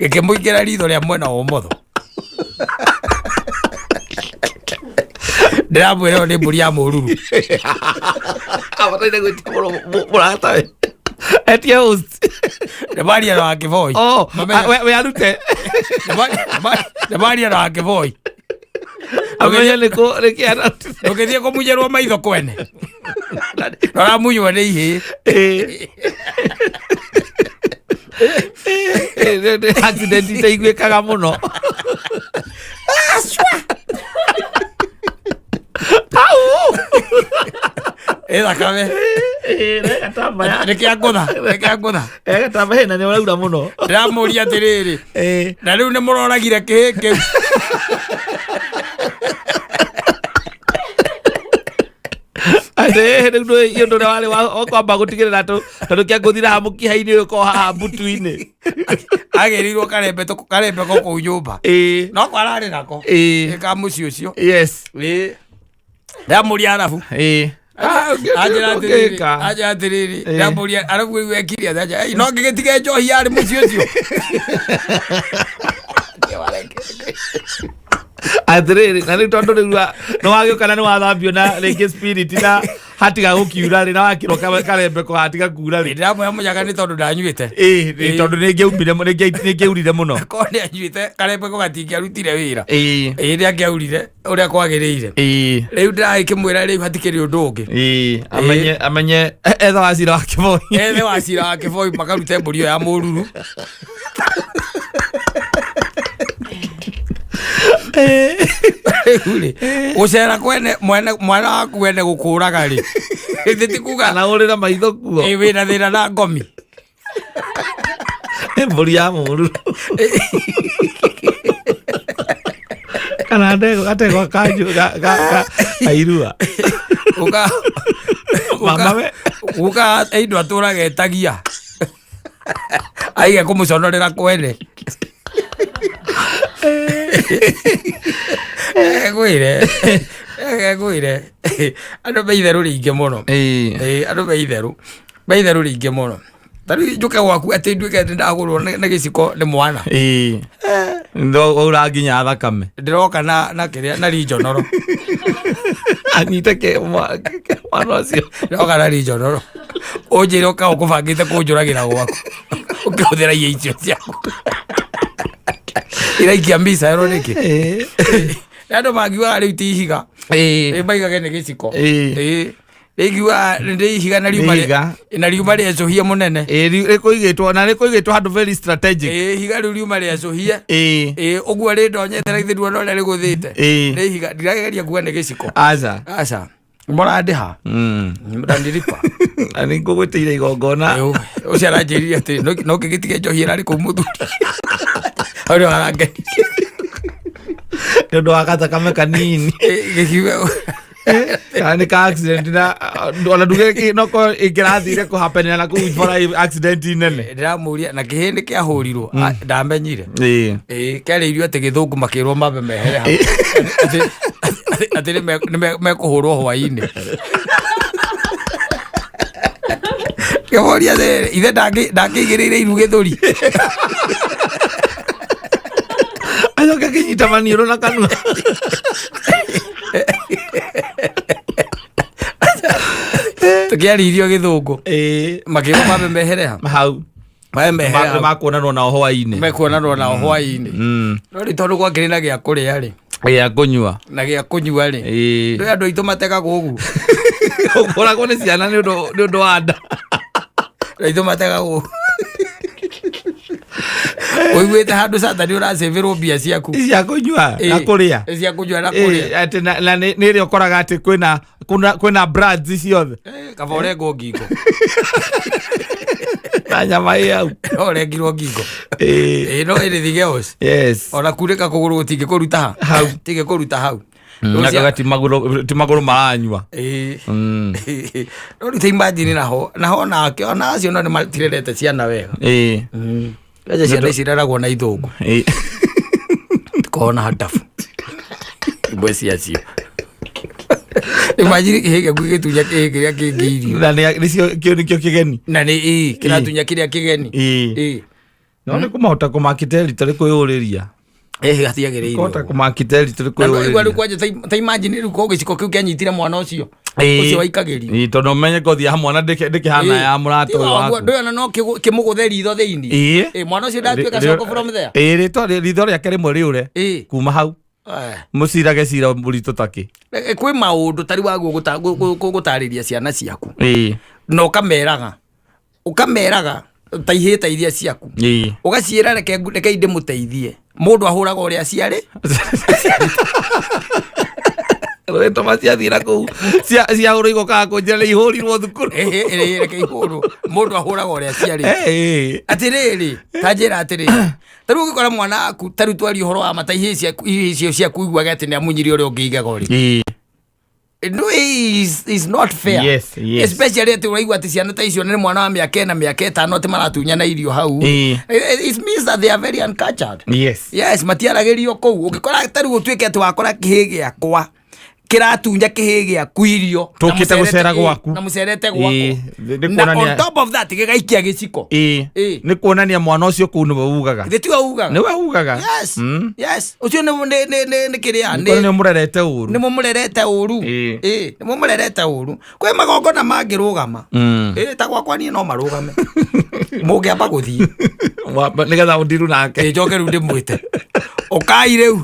gĩkĩmũingĩra ritho rĩa mwena wa ũmotho. Ndĩramwĩra ĩyo nĩ mbũri ya mũruru. Abataire gwĩtia mũratawe etie host. Nĩ maria na wakĩboi. Oh, we arute. Nĩ maria na wakĩboi. Amenye nĩkũ nĩkĩ ararutire. Ndũgĩthiĩ kũmunyĩrwo maitho kwene noramunywo nĩ ihĩĩ. Nĩ accident itaiguĩkaga mũno. Au! Ĩ thakame. Gatambaya. Nĩ kĩa ngũtha, nĩ kĩa ngũtha. Gatambaya na nĩ ũraura mũno. Ndĩramũria atĩrĩrĩ, na rĩu nĩ mũroragire kĩhĩ kĩu? Atĩ rĩu ndũĩ ũndũ ũrĩa warĩ wa kwamba gũtigĩrĩra tondũ kĩa ngũthira haha mũkiha-inĩ ũyũ ko haha mbutu-inĩ. Agĩrĩirwo karembeko kũu nyũmba. No kwararĩ nako. Ka mũciĩ ũcio. Ndamũria arabu. Anjĩra atĩrĩrĩ, Ũngĩka. anjĩra atĩrĩrĩ, ndamũria arabu rĩu ekire atĩa? Anjĩra, "Ei, no ngĩgĩtige njohi yarĩ mũciĩ ũcio." Atĩrĩrĩ, na rĩu tondũ rĩu nĩ wagĩũka na nĩ wathambio na rĩngĩ spirit na hatiga gũkiura rĩ, na wakĩrwo karembeko hatiga kura rĩ. Ndĩramwĩra mũnyaga nĩ tondũ ndanyuĩte. Ĩĩ, tondũ nĩ ngĩaumire nĩ ngĩaurire mũno. Korwo nĩ anyuĩte, karembeko gatingĩarutire wĩra. Ĩĩ, nĩ angĩaurire ũrĩa kwagĩrĩire. Rĩu ndĩragĩkĩmwĩra rĩu hatikĩrĩ ũndũ ũngĩ. Amenye etha wacira wa kĩboi. Ethe wacira wa kĩboi makarute mbũri ĩyo ya mũruru. Rĩu rĩ, gũcera kwene mwene mwana waku wene gũkũraga rĩ, githĩ ti kuga kana ũrĩra maitho kuo. Ĩ, wĩna thĩna na ngomi. Mbũri ya mũruru kana ndegwa gategwa kanju kairua. Ũka Mama we. Guka indo atũraga etagia aige kũmũconorera kwene. Ngwĩre, ngwĩre, andũ me itherũ rĩingĩ mũno. Ĩĩ. Ĩĩ, andũ me itherũ, me itherũ rĩingĩ mũno. Ta rĩu njũke gwaku atĩ nduĩke atĩ ndagũrwo nĩ gĩciko nĩ mwana. Ĩĩ. Waura nginya thakame. Ndĩroka na kĩrĩa na rinjonoro. Anyite ke mwana ũcio. Ndĩroka na rinjonoro. Ũnjĩre ũka ũkũbangĩte kũnjũragĩra gwaku ũkĩhũthĩra irio icio ciaku iraikia micaero nĩkĩ? Ĩĩ. Nĩ andũ mangiugaga rĩu ti ihiga. Ĩĩ. Ĩ, maigage nĩ gĩciko. Ĩĩ. Ĩ, rĩngiuga nĩ ihiga na riuma Nĩ ihiga. na riuma rĩecũhie mũnene. Ĩĩ, rĩkũigĩtwo na rĩkũigĩtwo handũ very strategic. Ĩ, ihiga rĩu riuma rĩecũhie. Ĩĩ. Ĩ, ũguo rĩndonyete na githĩ nduona ũrĩa rĩgũthĩte? Ĩĩ. Nĩ ihiga, ndirageria kuga nĩ gĩciko. Aca. Aca, mũrandĩha. Mũrandirĩpa. Na nĩ ngũgwĩtĩire igongona. Ĩ, ũcio aranjĩrire atĩ no kĩgĩtige njohi ĩrarĩ kũu mũthuri hau nĩho arangenirie. Nĩ ũndũ wa gathakame kanini. Ĩ, gĩkiuga Kana nĩ ka accident na ona nduge no korwo ĩngĩrathire kũhapenera na kũu bara accident nene. Ndĩramũria na kĩhĩ nĩ kĩahũrirwo. Ah, ndamenyire. Ĩĩ. Ĩ, kĩarĩirio atĩ gĩthũngũ makĩrwo mambe mehere hau. Atĩ nĩ mekũhũrwo hwainĩ. Kĩmoria atĩrĩrĩ, ithe ndangĩigĩrĩire iru gĩthũri? Acoke akĩnyita maniũrũ na kanua. Tũkĩarĩirio gĩthũngũ. Ĩĩ. Makĩrwo mambe mehere ha Hau. mambe mehere hau. Makuonanwo nao hwainĩ. Mekuonanwo nao hwainĩ. No rĩu tondũ gwakĩrĩ na gĩa kũrĩa rĩ, Gĩa kũnyua. na gĩa kũnyua rĩ, Ĩĩ. ndũĩ andũ aitũ mategagwo ũguo. Ũkoragwo nĩ ciana nĩ ũndũ wa nda. Andũ aitũ mategagwo. Ũiguĩte handũ Satani ũracĩvĩrwo mbia ciaku cia kũnyua na Ĩĩ. kũrĩa. Cia kũnyua na kũrĩa. Ĩĩ, atĩ na nĩ ĩrĩa ũkoraga atĩ kwĩna brands ciothe. Eh, kaba ũrengwo ngingo. Na nyama ĩ hau. No ũrengirwo ngingo. Ĩĩ. Ĩĩ, no anything else. Yes. Ona kunĩka kũgũrũ gũtingĩkũruta ha Hau. Tingĩkũruta hau. Nakaga ti magũrũ maranyua. Ĩĩ. No rĩu ta imagine naho nake ona acio no nĩmatirerete ciana wega. Ĩĩ. Aca ciana ici ireragwo na ithũngũ. Ĩĩ. Tikona hadafu imwe ciacio. Imagine kĩhĩ gĩaku gĩgĩtunya kĩhĩ kĩrĩa kĩngĩ irio. Na nĩcio kĩo nĩkĩo kĩgeni. Na nĩ ĩĩ kĩratunya kĩrĩa kĩgeni. Ĩĩ. Ĩĩ. No nĩ kũmahota kũmaki territory kwĩyũrĩria. Ĩhĩ gatiagĩrĩirwo. Kũhota kũmaki territory Na ndũraigua rĩu kwĩyũrĩria. kwanja ta imagine rĩu ko gĩciko kĩu kĩanyitire mwana ũcio. Ĩĩ. Ũcio waikagĩrio. Ĩĩ, tondũ ũmenye ngothi ya mwana ndĩkĩhana ya mũrata ũyũ waku. Ndũyona no kĩmũgũthe ritho thĩinĩ. Ĩĩ. Ĩĩ, mwana ũcio ndatuĩka coko from there. Ĩĩ, rĩtwa ritho rĩake rĩmwe rĩũre. Ĩĩ. Kuma hau. Eh. Mũcirage cira mũritũ takĩ. Kwĩ maũndũ tarĩ waguo gũtarĩria ciana ciaku. Ĩĩ. Na ũkameraga ta ihĩta iria ciaku. Ĩĩ. Ũgaciĩra reke ndĩmũteithie. Mũndũ ahũraga ũrĩa aciarĩ. Rĩtwa ciathiĩ na kũu ciahũrwo igokaga kũnjĩra nĩ ihũrirwo thukuru. Ĩhĩ, reke ihũrwo. Mũndũ ahũraga ũrĩa aciarĩ. Ĩĩ. Atĩrĩrĩ, ta njĩra atĩrĩrĩ. Ta rĩu ũgĩkora mwana waku, ta rĩu twaria ũhoro wa ma, ta ihĩĩ ciaku, ihĩĩ icio ciaku iguage atĩ nĩ amunyire ũrĩa ũngĩ igego rĩ. Ĩĩ. No, is not fair. Yes, yes. Especially atĩ ũraigua atĩ ciana ta icio nĩ mwana wa mĩaka 4, mĩaka 5 atĩ maratunyana irio hau. Ĩĩ. It means that they are very uncultured. Yes. Yes, matiaragĩrio kũu. Ũngĩkora ta rĩu ũtuĩke atĩ wakora kĩhĩ gĩakwa kĩratunya kĩhĩ gĩaku irio. Na Tũkĩte gũcera gwaku. Na mũcerete Ĩĩ, gwakwa. nĩ Na kuonania on top of that gĩgaikia gĩciko. Ĩĩ. Ĩĩ. Nĩ kuonania mwana ũcio kũu nĩwe ugaga. Githĩ tiwe ugaga? Nĩwe ugaga. Yes. Yes. Ũcio nĩ kĩrĩa Nĩ kuonania ũmũrerete ũru. Nĩ mũmũrerete ũru. Ĩĩ. Ĩĩ, nĩ mũmũrerete ũru. Kwĩ magongona mangĩrũgama. Ĩĩ, ta gwakwa niĩ no marũgame. Mũngĩamba gũthiĩ. Nĩgetha ũndiru nake. Ĩĩ, njoke rĩu ndĩmwĩte. Ũkai rĩu.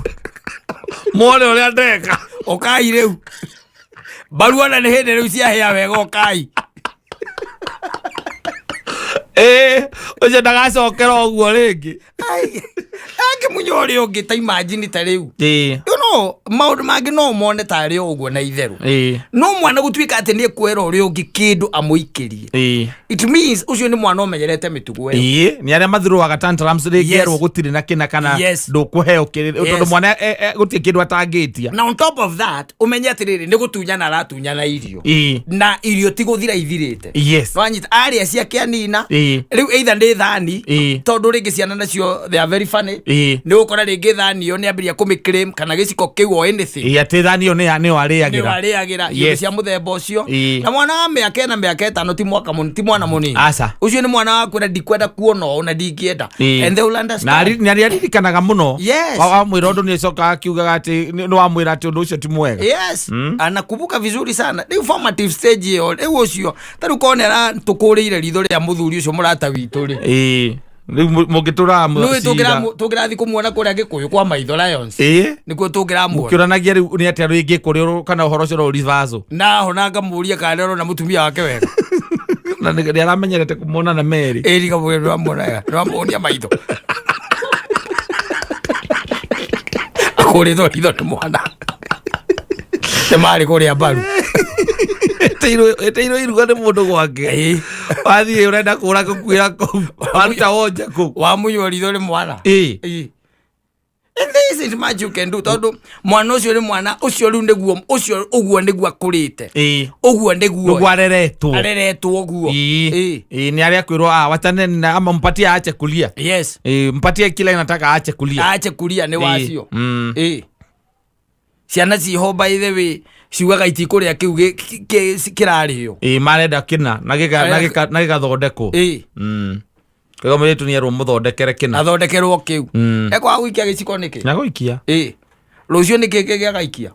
Muone ũrĩa ndeka. Ũkai rĩu. Mbaru ona nĩ hĩndĩ rĩu ciahĩa wega ũkai. Ĩĩ, ũcio ndagacokera ũguo rĩngĩ. Ai, angĩmunya ũrĩa ũngĩ ta imagine ta rĩu. Ĩĩ. Rĩu no No maũndũ mangĩ no mone tarĩ o ũguo na itherũ. No mwana gũtuĩka atĩ nĩ ekwera ũrĩa ũngĩ kĩndũ amũikĩrie, it means ũcio nĩ mwana ũmenyerete mĩtugo ĩyo. Ĩĩ, nĩ arĩa mathuruaga tantrums rĩngĩ. Erwo gũtirĩ na kĩna kana ndũkũheo kĩrĩ tondũ mwana gũtirĩ kĩndũ atangĩtia. Na on top of that, ũmenye atĩrĩrĩ, nĩ gũtunyana aratunyana irio, na irio ti gũthira ithirĩte. Nwanyita arĩa ciake anina. Rĩu either nĩ thani, tondũ rĩngĩ ciana nacio they are very funny. Nĩ ũgũkora rĩngĩ thani ĩyo nĩ ambĩrĩria kũmĩ kana gĩciko kĩu o anything. Ĩĩ, atĩ thani ĩyo nĩyo nĩyo arĩagĩra. Arĩagĩra indo cia mũthemba ũcio. Na mwana wa mĩaka 4, mĩaka 5 ti mwaka mũni, ti mwana mũnini. Aca. Ũcio nĩ mwana wa kwĩra ndikwenda kuona ũũ na ndingĩenda. And they will Na understand. nĩ aririkanaga mũno. Wamwĩra ũndũ nĩ acokaga akiugaga atĩ nĩ wamwĩra atĩ ũndũ ũcio ti mwega. Yes, anakumbuka vizuri sana. Rĩu formative stage ĩyo, rĩu ũcio ta rĩu korwo nĩ aratũkũrĩire ritho rĩa mũthuri ũcio mũrata witũ rĩ, Ĩĩ, rĩu mũngĩtũraga nĩũĩ cira. Tũngĩrathiĩ kũmuona kũrĩa Gĩkũyũ kwa maitho Lions, nĩkuo tũngĩramuona. Mũkĩũranagia rĩu nĩ atĩa rĩngĩ kũrĩ kana ũhoro ũcio no reversal. Naho na ngamũria kana nĩ arona mũtumia wake wega. Na nĩ aramenyerete kũmona na merĩ. Ĩri ngamũria nĩwamuona wega, nĩwamuonia maitho akũrĩtwo ritho nĩ mwana nĩ marĩ kũrĩa mbaru. Ĩtĩirwo iruga nĩ mũndũ gwake. Wathiĩ ũrenda kũra gũkuĩra kũu, waruta wonje kũu. Wamunywo ritho nĩ mwana. Ĩĩ. And there isn't much you can do tondũ mwana ũcio nĩ mwana ũcio, rĩu nĩguo ũcio ũguo nĩguo akũrĩte. Ũguo nĩguo nĩguo areretwo. Areretwo ũguo. Ĩĩ, nĩ arĩa kwĩrwo, ah, wachane na ama mpatie aache kulia. Ĩĩ, mpatie kila inataka aache kulia. Aache kulia nĩ wacio. Ĩĩ, ciana ciho, by the way, ciugaga itikũrĩa kĩu kĩrarĩo. Ĩĩ, marenda kĩna na na gĩgathondekwo. Koguo mũirĩtu nĩ erwo mũthondekere kĩna. Athondekerwo kĩu. Ekwaga gũikia gĩciko nĩkĩ? Na gũikia. Ĩĩ, rũciũ nĩkĩ kĩngĩ agaikia?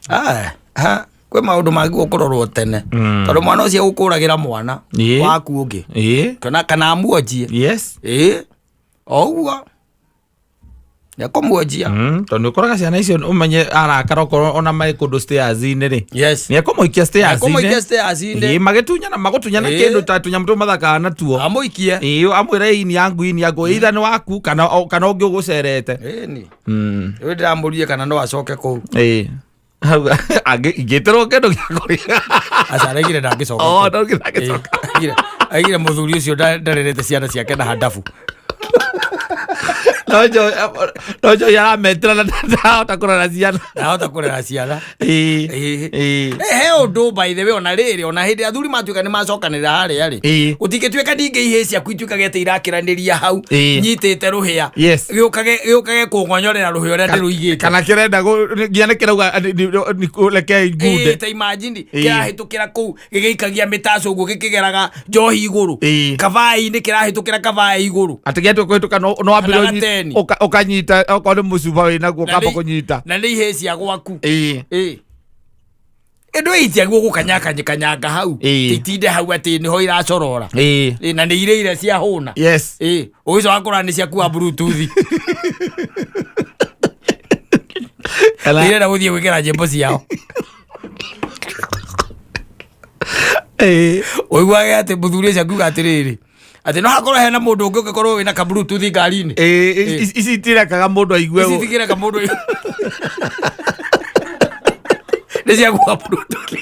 Ah, ha, kwĩ maũndũ mangĩ gũkũrorwo tene, tondũ mwana ũcio egũkũragĩra mwana waku ũngĩ kana amuonjie. Ĩĩ, o ũguo ekũmuonjia. Tondũ nĩ ũkoraga ciana icio ũmenye arakara okorwo ona marĩ kũndũ stairs-inĩ rĩ, nĩ ekũmũikia stairs-inĩ. Ekũmũikia stairs-inĩ. Ĩĩ, magĩtunyana magũtunyana kĩndũ ta tũnyamũ tũu mathakaga natuo. Amũikie. Ĩĩ, amwĩre ii nĩ yangu, ii nĩ yangu, either nĩ waku kana ũngĩ ũgũcerete. Ĩni rĩu ndĩramũrie kana no acoke kũu. Ĩĩ. Hau, ingĩtĩrwo kĩndũ gĩa kũrĩa. Aca, araigire ndangĩcoka Oh, kũu. ndangĩcoka. Ĩĩ, aigire mũthuri ũcio ndarerete ciana ciake na handabu. No njohi arametĩra na ndahota kũrora ciana. Ndahota kũrera ciana. Eh, he ũndũ, by the way, ona rĩrĩ, ona hĩndĩ athuri matuĩka nĩ macokanĩrĩra harĩa rĩ, gũtingĩtuĩka ningĩ ihĩ ciaku ituĩkage atĩ irakĩranĩria hau nyitĩte rũhĩa, gĩũkage kũng'onyorera rũhĩa ũrĩa ndĩrũigĩte. Kana kĩrenda nginya nĩ kĩrauga reke ngunde. Ĩĩ, ta imagine kĩrahĩtũkĩra kũu gĩgĩikagia mĩtaco ũguo gĩkĩgeraga njohi igũrũ, kabaĩ-inĩ kĩrahĩtũkĩra kabaĩ igũrũ. Atĩ gĩatua kũhĩtũka no wambire Kana gateni. Ũkanyita okorwo nĩ mũcuba wĩnaguo Na ũkamba kũnyita. Na nĩ ihĩ cia gwaku. Ĩĩ, ĩndũ itiagwo gũkanyakanyakanyanga hau. Itinde hau atĩ nĩho iracorora. Ĩĩ, na nĩ irĩire cia hũna. Ĩĩ, ũgĩcoka kũrora nĩ ciakua bluetooth. Irenda gũthiĩ gwĩkĩra nyĩmbo ciao. Ũiguage atĩ mũthuri ũcio akiuga atĩrĩrĩ, atĩ no hakorwo hena mũndũ ũngĩ ũngĩkorwo wĩna ka bluetooth ngari-inĩ. Ĩĩ, ici itirekaga mũndũ aigue. Ici itigĩreka mũndũ, nĩ ciakua bluetooth.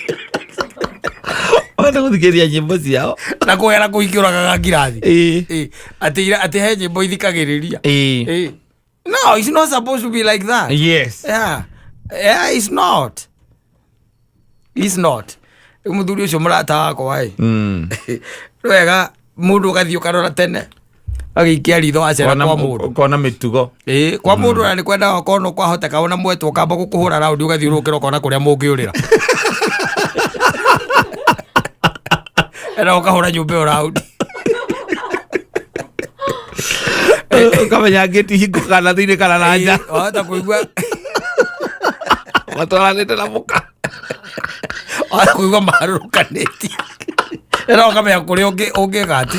Wenda gũthikĩrĩria nyĩmbo ciao. Na kũgera kũhingũragaga ngirathi. Ĩĩ, atĩ he nyĩmbo ithikagĩrĩria. Ĩĩ. No, it's not supposed to be like that. Yeah, it's not, it's not. Rĩu mũthuri ũcio mũrata wakwa ĩ, nĩ wega mũndũ ũgathiĩ ũkarora tene agĩikia ritho wacera kwa mũndũ. Ũkona mĩtugo. Ĩĩ, kwa mũndũ, na nĩ kwendaga okorwo no kwahoteka ona mwetwo ũkamba gũkũhũra raundi ũgathiũrũrũkĩra ũkona kũrĩa mũngĩũrĩra, ena ũkahũra nyũmba ĩyo raundi. Ũkamenya ngĩti hingo kana thĩinĩ kana na nja. Ĩĩ, wahota kũigua Matwaranĩte na mũka. Wahota kũigua maharũrũkanĩtie, ena ũkamenya kũrĩa ũngĩgati.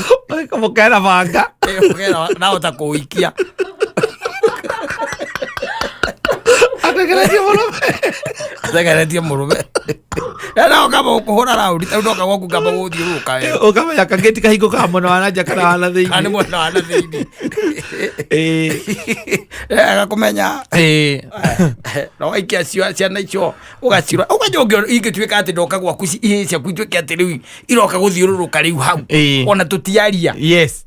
Mũkena banga. Nahota kũikia. Atengeretie mũrũme. Atengeretie mũrũme. Na ũkamba gũkũhũra raũndi tarĩu ndoka gwaku ngamba gũthiũrũrũka wega. Ũkamenya kangĩti kahingũkaga mwena wa na nja kana wa na Kana nĩ thĩinĩ. mwena wa na thĩinĩ. Ĩĩ. Agakũmenya. Ĩĩ. Na waikia ciana icio ũgacirora. Ũkanja ingĩtuĩka atĩ ndoka gwaku ihĩĩ ciaku ituĩke atĩ rĩu iroka gũthiũrũrũka rĩu hau. Ĩĩ. Ona tũtiaria. Yes.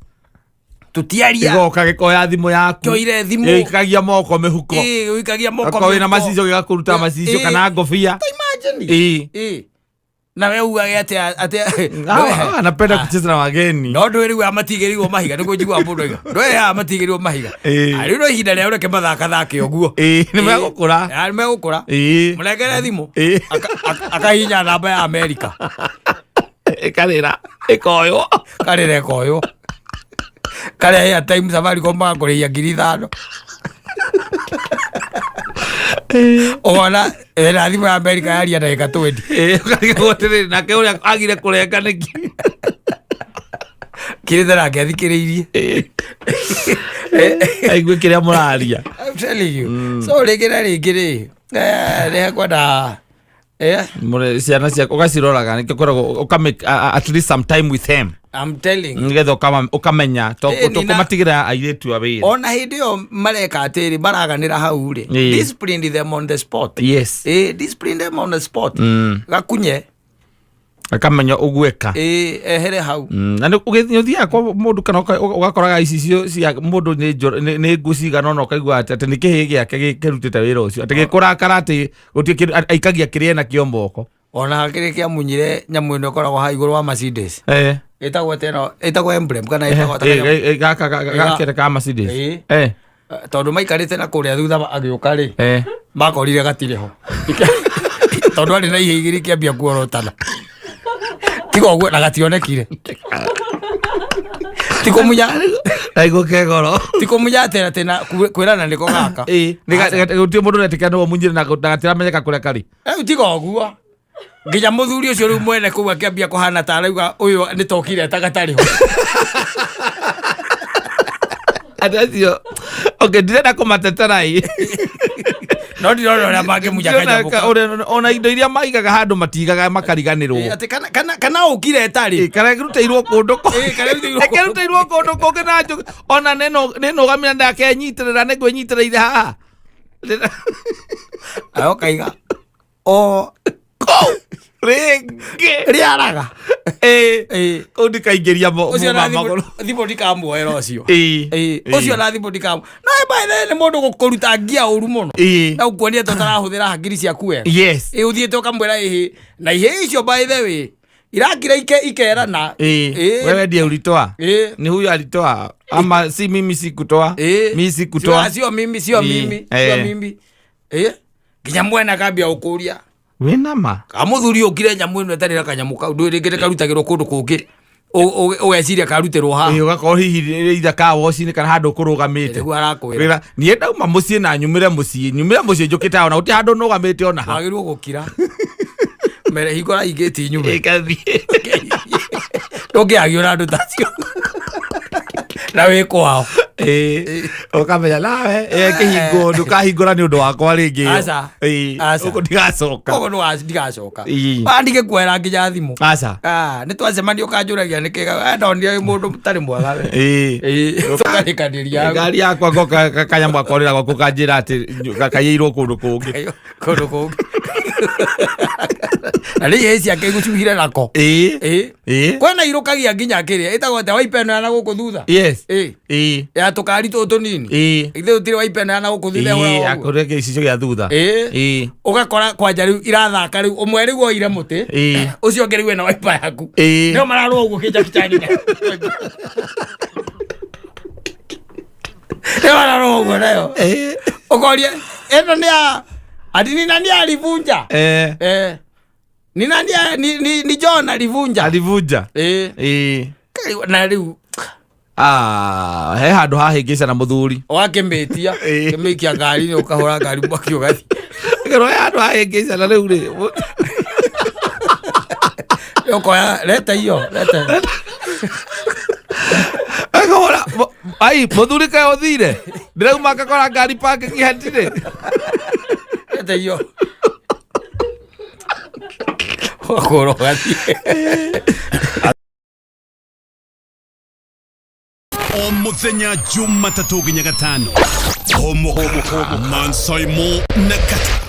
Tũtiaria. Gĩgoka gĩkoya thimũ yaku. Kĩoire thimũ. Gĩikagia moko mĩhuko. Ĩĩ, ũikagia moko Okorwo wĩna mĩhuko. macicio gĩgakũruta macicio Ĩĩ. kana ngobia. Ta imagine. Ĩĩ. Ĩĩ. Na we ugage atĩ atĩ Ah, anapenda kucheza na wageni. No ndå rä u amatigä mahiga nä guo njiguaga må ndå aiga ndå ä amatigä mahiga Ĩĩ. rä u no ihinda rä reke mathakathake å guo Ĩĩ, nĩ megũkũra. nä megå kå ra Ĩĩ. må nengere thimå Ĩĩ. Akahinya namba ya Amerika. Ĩkarĩra. Ĩkoywo. Karä rekoywo karä airtime Safaricom magakå rä hia 5,000 ũkona ena thimå ya Amerika yaria ndagä ka 20. Ĩĩ, ũkarigwo atĩrĩrĩ, nake ũrĩa agire kũrenga nĩkĩ? Kä rä nake athikä rä irie. Aigue kĩrĩa mũraria. I'm telling you. So rĩngĩ na rĩngĩ rĩ, nĩ kwenda Ciana ciaku ũgaciroraga nĩkĩo kwĩragwo ũka at least some time with them I'm telling you. nĩgetha ũkamenya Ĩĩ, nina- tũkũmatigĩra airĩtu a wĩra. Ona hĩndĩ ĩyo mareka atĩrĩ maraganĩra hau rĩ, Ĩĩ. discipline them on the spot. Yes. Discipline them on the spot. Gakunye. Akamenya ũgwĩka. Ehere hau. Na nĩ ũthiaga kwa mũndũ kana ũgakoraga icicio cia mũndũ nĩ nguo cigana ũna ũkaigua atĩ nĩ kĩhĩĩ gĩake kĩrutĩte wĩra ũcio atĩ gĩkũrakara atĩ gũtirĩ kĩndũ aikagia kĩrĩa enakĩo moko. Ona kĩrĩa kĩamunyire nyamũ ĩno ĩkoragwo haha igũrũ wa Mercedes. Ĩtagwo atĩa ĩno? Ĩtagwo emblem kana ĩtagwo atĩa kanyamũ? Gaka gakere ka Mercedes. Ĩĩ. Tondũ maikarĩte na kũrĩa thutha agĩũka rĩ, makorire gatirĩ ho tondũ arĩ na ihĩ igĩrĩ ikĩambia kuorotana tiga ũguo na gationekire tikũmunya. Ndaigua kegoro. Tikũmunya atĩ atĩ na kwĩrana nĩko gaka. Gũtirĩ mũndũ ũretĩkĩra nĩwe mũnyire na gatiramenyeka kũrĩa karĩ. Rĩu tiga ũguo nginya mũthuri ũcio rĩu mwene kũu akĩambia kũhana ta arauga ũyũ nĩ tokire ta gatarĩ ho. Andũ acio okay ndirenda kũmatetera ĩ. No ndirona ũrĩa mangĩmunya kanyamũ kau. Ona indo iria maigaga handũ matigaga makariganĩrwo. Atĩ kana ũkire ĩtarĩ. Kana ĩrutĩirwo kũndũ Ĩĩ, kana ĩrutĩirwo kũndũ ĩrutĩirwo kũndũ kũngĩ na njũgĩ ona nĩnũgamire ndakenyitĩrĩra nĩngwĩnyitĩrĩire haha. Ayo kaiga o Kũu rĩngĩ rĩaraga. Ĩĩ. Kũu ndikaingĩria Ũcio na magũrũ. Thimũ ndikamuoera ũcio. Ĩĩ. Ĩĩ, Ĩĩ. ũcio na thimũ ndikamu no by the way nĩ mũndũ gũkũruta ngia ũru mũno Ĩĩ. na gũkuonia atĩ ũtarahũthĩra hakiri ciaku wega. Yes. Ĩĩ, ũthiĩte ũkamwĩra ĩhĩ na ihĩ icio by the way irakira ikerana. Ĩĩ. Ĩĩ. Wewe ndiye ulitoa. Ĩĩ. Ni huyu alitoa ama si mimi sikutoa. Ĩĩ. Mi sikutoa. Sio mimi, sio Ĩĩ. mimi, sio Eh. mimi. Ĩĩ. Nginya mwene akambia gũkũria Wĩna ma. kamũthuri ũkire nyamũ ĩno ĩtarĩ na kanyamũ kau ndũĩ rĩngĩ nĩkarutagĩrwo kũndũ kũngĩ ũgeciria karutĩrwo haha. Ĩĩ, ũgakorwo hihi itha ka woci-inĩ kana handũ ũkũrũgamĩte. Nĩguo arakwĩra. Wĩra niĩ ndauma mũciĩ na nyumĩre mũciĩ njũkĩte ona gũtirĩ handũ nũgamĩte ona ha. Wagĩrĩirwo gũkira mere hingũra ingĩti nyume. Ĩkathiĩ. Ndũngĩagio na andũ tacio na wĩ kwao. Ĩĩ. Ũkamenya nawe kĩhingo ndũkahingũra nĩ ũndũ wakwa rĩngĩ ĩyo. Aca. Ĩĩ. Aca. Ũguo ndigacoka. Koguo ndigacoka. Ĩĩ. Andike kuoera nginya thimũ. Aca. Ah, nĩ twacemania ũkanjũragia nĩkĩ ndonire wĩ mũndũ ũtarĩ mwega we. Ĩĩ. Ĩĩ, tũkarĩkanĩria hau. Ngari yakwa ngoka kanyamũ gakorĩra gwaku kanjĩra atĩ kaiyĩirwo kũndũ kũngĩ. Kũndũ kũngĩ na nĩ ihĩĩ ciake igucuhire nako. Ĩĩ. Ĩĩ. Ĩĩ. Kwĩna irũkagia nginya kĩrĩa ĩtagwo atĩa waipa ĩno ya na gũkũ thutha. Yes. Ĩĩ. Ĩĩ. Ya tũkari tũtũ tũnini. Ĩĩ. Ithe ũtirĩ waipa ĩno ya na gũkũ thutha ĩhũragwo Ĩĩ, ũguo. akũrĩa gĩcicio gĩa thutha. Ĩĩ. Ĩĩ. Ũgakora kwanja rĩu irathaka rĩu ũmwe rĩu oire mũtĩ Ĩĩ. ũcio ũngĩ rĩu ena waipa yaku. Ĩĩ. Nĩo mararũa ũguo kĩnjakicani. Nĩo mararũa ũguo nayo. Ĩĩ. Ũkoria ĩno nĩ ya ati ni nani alivunja? Eh. Eh. Ni nani ni John alivunja? Alivunja. Eh. Ĩĩ. Na rĩu Ah, he handũ hahĩngĩcana mũthuri. wakĩmĩtia Ĩĩ. kĩmĩikia ngari-inĩ ũkahũra ngari mwaki ũgathiĩ. Ngero he handũ hahĩngĩcana rĩu rĩ. Ũkoya leta hiyo leta. Akahũra ai mũthuri kaĩ ũthire. Ndĩrauma ngakora ngari parking hatirĩ. Ũgateithio. Ũgakorwo ũgathiĩ. O muthenya Jumatatũ nginya Gatano, Homo Mansaimo na Kata.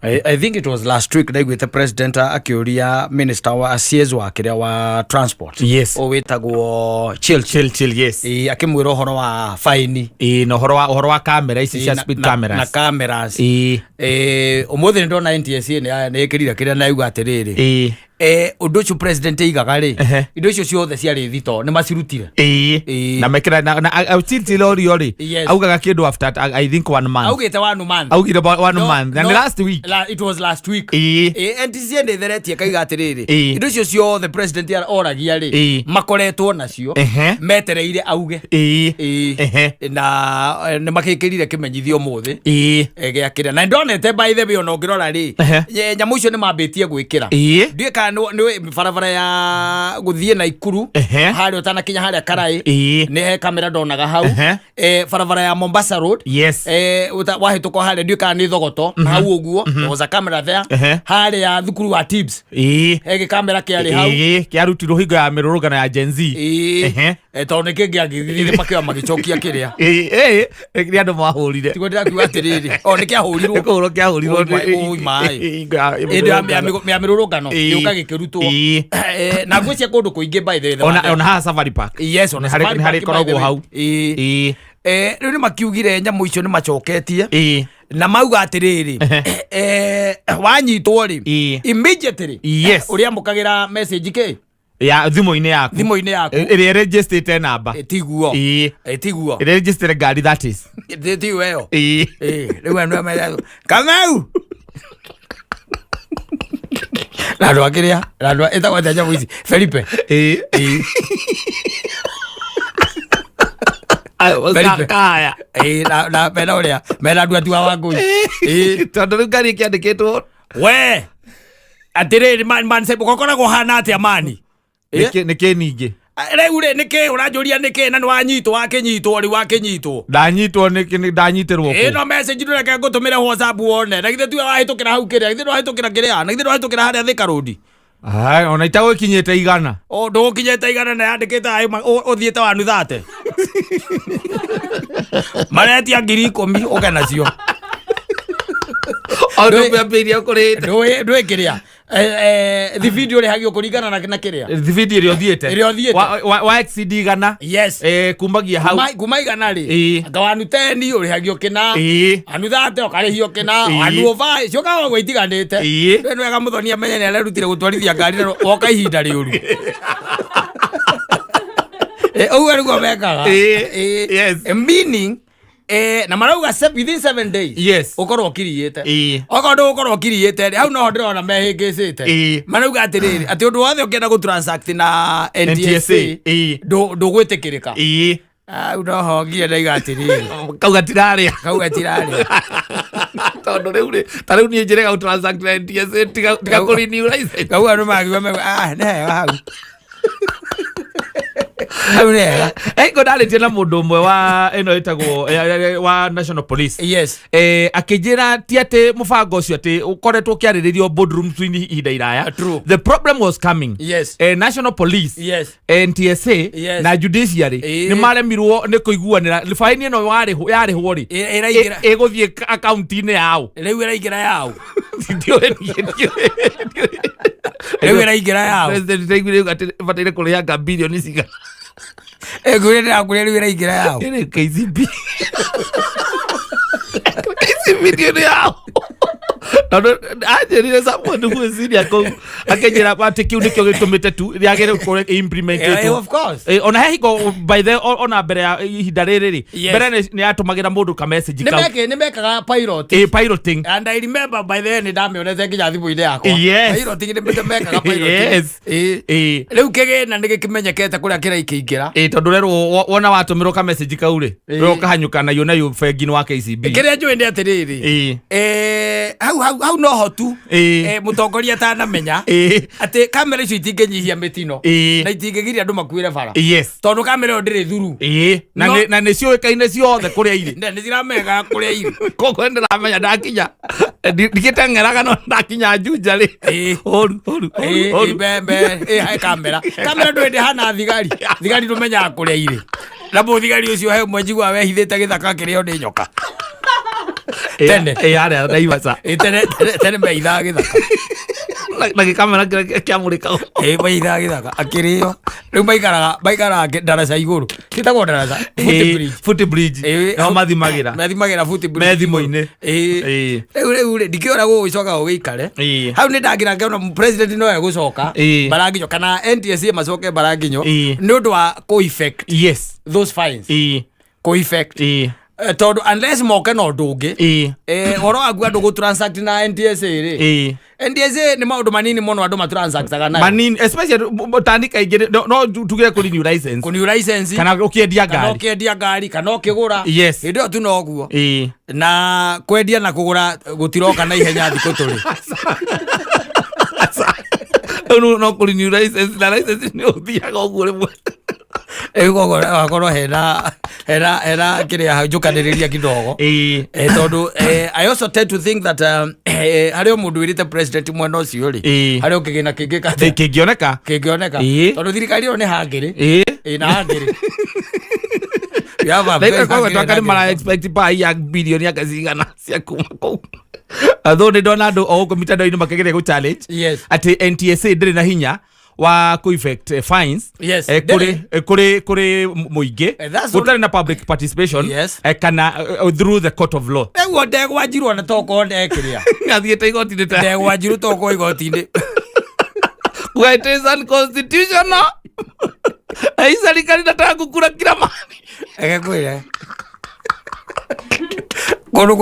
I think it was last week ndaiguĩte president akĩũria minister wa CS wa kĩrĩa wa transport. Yes. O wĩtagwo Chilchil. Chill chill, yes. Ĩĩ, akĩmwĩra ũhoro wa faini. Ĩĩ, na ũhoro wa kamera ici cia speed na cameras. Cameras. Ĩĩ. Ũmũthĩ nĩ ndona NTSA nĩ ĩkĩrire kĩrĩa na yuga atĩrĩrĩ, ũndũ ũcio president aigaga rĩ, indo icio ciothe ciarĩ thito nĩ macirutire. Ĩĩ. Ĩĩ. Na mekĩra na Chilchil orio rĩ, augaga kĩndũ after I think one month. Augĩte one month. Augire one No, month na no, nĩ last week. It was last week. Ĩĩ. NTSA nĩ ĩtheretie kaiga atĩrĩrĩ, indo icio ciothe president oragia rĩ, makoretwo nacio, metereire auge. Ĩĩ. Na nĩ makĩkĩrire kĩmenyithio ũmũthĩ gĩa kĩrĩa na ndonete, by the way, ona ũngĩrora rĩ, nyamũ icio nĩ mambĩtie gwĩkĩra. Ndiũĩ kana nĩ barabara ya gũthiĩ Naikuru, harĩa ũtanakinya harĩa Karaĩ, nĩ he kamera ndonaga hau. Barabara ya Mombasa Road, wahĩtũka harĩa, ndiũĩ kana nĩ Thogoto hau ũguo, there was a camera there. Harĩa thukuru wa Tibbs, he gĩkamera kĩarĩ hau. Ĩĩ, kĩarutirwo hingo ya mĩrũrũngano ya Gen Z. Tondũ nĩ kĩngĩagĩthire makĩoya magĩcokia kĩrĩa. Ĩĩ, ĩĩ, nĩ andũ mahũrire. Tiguo ndĩrakiuga atĩrĩrĩ, o nĩ kĩahũrirwo. Nĩ kũhũrwo kĩahũrirwo. Oi, oi, maĩ. Hingo ya Hĩndĩ ya mĩrũrũngano gĩũka gĩkĩrutwo. Na ngwĩcia kũndũ kũingĩ, by the way. Ona haha Safari Park. Yes, ona Nĩ Safari nĩ harĩ Park, by the ĩkoragwo way. hau. Rĩu nĩ makiugire nyamũ icio nĩ macoketie na mauga atĩrĩrĩ, wanyitwo rĩ, immediately ũrĩamũkagĩra message kĩ Ya thimũ-inĩ yaku. Thimũ-inĩ yaku. Ĩrĩa ĩregistrĩte namba. Tiguo. Tiguo. Ĩrĩa ĩregistrĩte ngari, that is. Tiguo ĩyo. Rĩu andũ amera Kamau na andũ akĩrĩa na andũ ĩtagwo atĩa nyamũ ici, Felipe. Felipe. Kaya. Na mena ũrĩa mena andũ atua wa ngũi. Tondũ rĩu ngari ĩkĩandĩkĩtwo We atĩrĩrĩ, man gokoragwo hana atĩa mani? Nĩ kĩ ningĩ? Rĩu rĩ, nĩkĩ ũranjũria nĩkĩ na nĩ wanyitwo, wakĩnyitwo rĩu, wakĩnyitwo? Ndanyitwo nĩ ndanyitĩrwo kũ? Ĩno message ndũreke ngũtũmĩre WhatsApp wone. Na githĩ tiwe wahĩtũkĩra hau kĩrĩa, githĩ ndwahĩtũkĩra kĩrĩa, na githĩ ndwahĩtũkĩra harĩa Thika Road? Ai, ona itagũkinyĩte 100. O ndũgũkinyĩte 100 na yandĩkĩte aĩ ũthiĩte wanu thate maretia 10,000 ũke nacio. O ndũmĩambĩirie kũrĩte. Ndũĩ kĩrĩa thibindi ũrĩhagio kũringana na kĩrĩa. Thibindi ĩrĩa ũthiĩte. Ĩrĩa ũthiĩte. Wa exceed 100. Yes. Kumagia hau. Kuma 100 rĩ, anga wanu 10 ũrĩhagio kĩna, anu thate ũkarĩhio kĩna, anu ũba ciũkaga ũguo itiganĩte. Rĩu nĩ wega mũthoni amenye nĩ arerutire gũtwarithia ngari na woka ihinda rĩũru. Ũguo nĩguo mekaga. Meaning na marauga within 7 days ũkorwo ũkiriĩte. Okorwo ndũgũkorwo ũkiriĩte rĩ, hau noho ndĩrona mehĩngĩcĩte. Marauga atĩrĩrĩ, atĩ ũndũ wothe ũngĩenda gũtransact na NTSA NTSA, ndũgwĩtĩkĩrĩka. Hau noho nginya ndaiga atĩrĩrĩ, kau gatirarĩa. Kau gatirarĩa. Tondũ rĩu rĩ, ta rĩu niĩ njĩrega gũtransact na NTSA tiga kũ-renew license. Kau andũ magiuga mauga, ah, nĩ hega hau, hau nĩ hega. Ngo ndarĩtie na mũndũ ũmwe wa ĩno ĩtagwo wa National Police. Akĩnjĩra ti atĩ mũbango ũcio atĩ ũkoretwo ũkĩarĩrĩrio boardrooms-inĩ ihinda iraya. True. The problem was coming. National Police, NTSA na judiciary nĩ maremirwo nĩ kũiguanĩra baini ĩno yarĩhwo rĩ, Ĩraingĩra. ĩgũthiĩ akaunti-inĩ yao. Rĩu ĩraingĩra yao. Ndiũĩ niĩ, ndiũĩ. Rĩu ĩraingĩra yao. President ndaiguire atĩ bataire kũrĩanga bilioni cigana. Ngwĩre ndĩrakwĩra rĩu ĩraingĩra yao. Ĩrĩ KCB. KCB ndio nĩ yao. Tondũ anjĩrire someone who is senior kũu akĩnjĩra atĩ kĩu nĩkĩo gĩtũmĩte tu rĩagĩrĩire gũkorwo implemented. Of course. Ona he hingo, by the ona mbere ya ihinda rĩrĩ rĩ, mbere nĩ yatũmagĩra mũndũ ka message kau. Nĩ mekaga pilot. Piloting. And I remember, by the way, nĩ ndamĩonete nginya thimũ-inĩ yakwa. Piloting, nĩ mekaga piloting. Rĩu kĩgĩna nĩ gĩkĩmenyekete kũrĩa kĩraikĩingĩra. Tondũ rerwo wona watũmĩrwo ka message kau rĩ, rĩo ũkahanyũka nayo bengi-inĩ wa KCB. Kĩrĩa njũĩ nĩ atĩrĩrĩ, hau Hau hau hau no ho tu. Mũtongoria atanamenya atĩ kamera icio itingĩnyihia mĩtino na itingĩgiria andũ makuĩre bara. Tondũ kamera ĩyo ndĩrĩ thuru. Na na nĩ ciũĩkaine ciothe kũrĩa irĩ. Na nĩ ciramenyaga kũrĩa irĩ. Koguo nĩndĩramenya ndakinya ndigĩteng'eraga no ndakinya Juja rĩ, ũru ũru ũru ũru. Mbembe he kamera, kamera ndũĩ ndĩhana thigari. Thigari ndũmenyaga kũrĩa irĩ, na mũthigari ũcio he ũmwe njiguaga wehithĩte gĩthaka kĩrĩo nĩ nyoka tene. Harĩa Naivasha. Tene tene tene mehithaga gĩthaka. Na gĩkamera kĩrĩa kĩamũrĩkagwo. Mehithaga gĩthaka akĩrĩo. Rĩu maikaraga ndaraca igũrũ, ciĩtagwo ndaraca, foot bridge. Foot bridge. No mathimagĩra. Mathimagĩra foot bridge Me thimũ-inĩ. Rĩu rĩu rĩ, ndikĩona gũgũcoka gũgĩikare hau nĩ ndakĩra ngĩona president no egũcoka Mbaranginyo kana NTSA macoke Mbaranginyo nĩ ũndũ wa kũ effect those fines, kũ effect. Tondũ unless moke na ũndũ ũngĩ, ũhoro waku andũ gũ transact na NTSA rĩ, NTSA nĩ maũndũ manini mũno andũ matransactaga nayo. Manini, especially tani kaingĩ no tuge kũ renew license. Kũ renew license. Kana ũkĩendia kana ngari. Ũkĩendia ngari kana ũkĩgũra. Hĩndĩ ĩyo tu noguo. Na kwendia na kũgũra gũtiroka na ihenya thikũ tũrĩ. Rĩu no kũ renew license, na license nĩ ũthiaga ũguo rĩmwe. Rĩu koguo wakorwo hena kĩrĩa hau njũkanĩrĩria kidogo. Tondũ I also tend to think that harĩ o mũndũ wĩrĩte president mwena ũcio rĩ, harĩ o kĩgĩna kĩngĩ kĩngĩoneka. Kĩngĩoneka. Tondũ thirikari ĩyo nĩ hangĩrĩ. Na hangĩrĩ. We have a very hungry twaka nĩ and mara hungry. expect pai ya bilioni anga cigana cia kuma kũu, although nĩ ndona andũ o gũkũ mitandao-inĩ makĩgeria gũ challenge atĩ NTSA ndĩrĩ na hinya wa kũ effect fines Ndĩrĩ. Kũrĩ mũingĩ gũtarĩ na public participation kana through the court of law. Nĩguo ndegwanjirwo na tokorwo ndekĩrĩa. Athiĩte igoti-inĩ ta Ndegwanjirwo tokorwo igoti-inĩ. Kuga it is unconstitutional na hii serikali nataka kukula kila mahali. Reke ngwĩre, kũndũ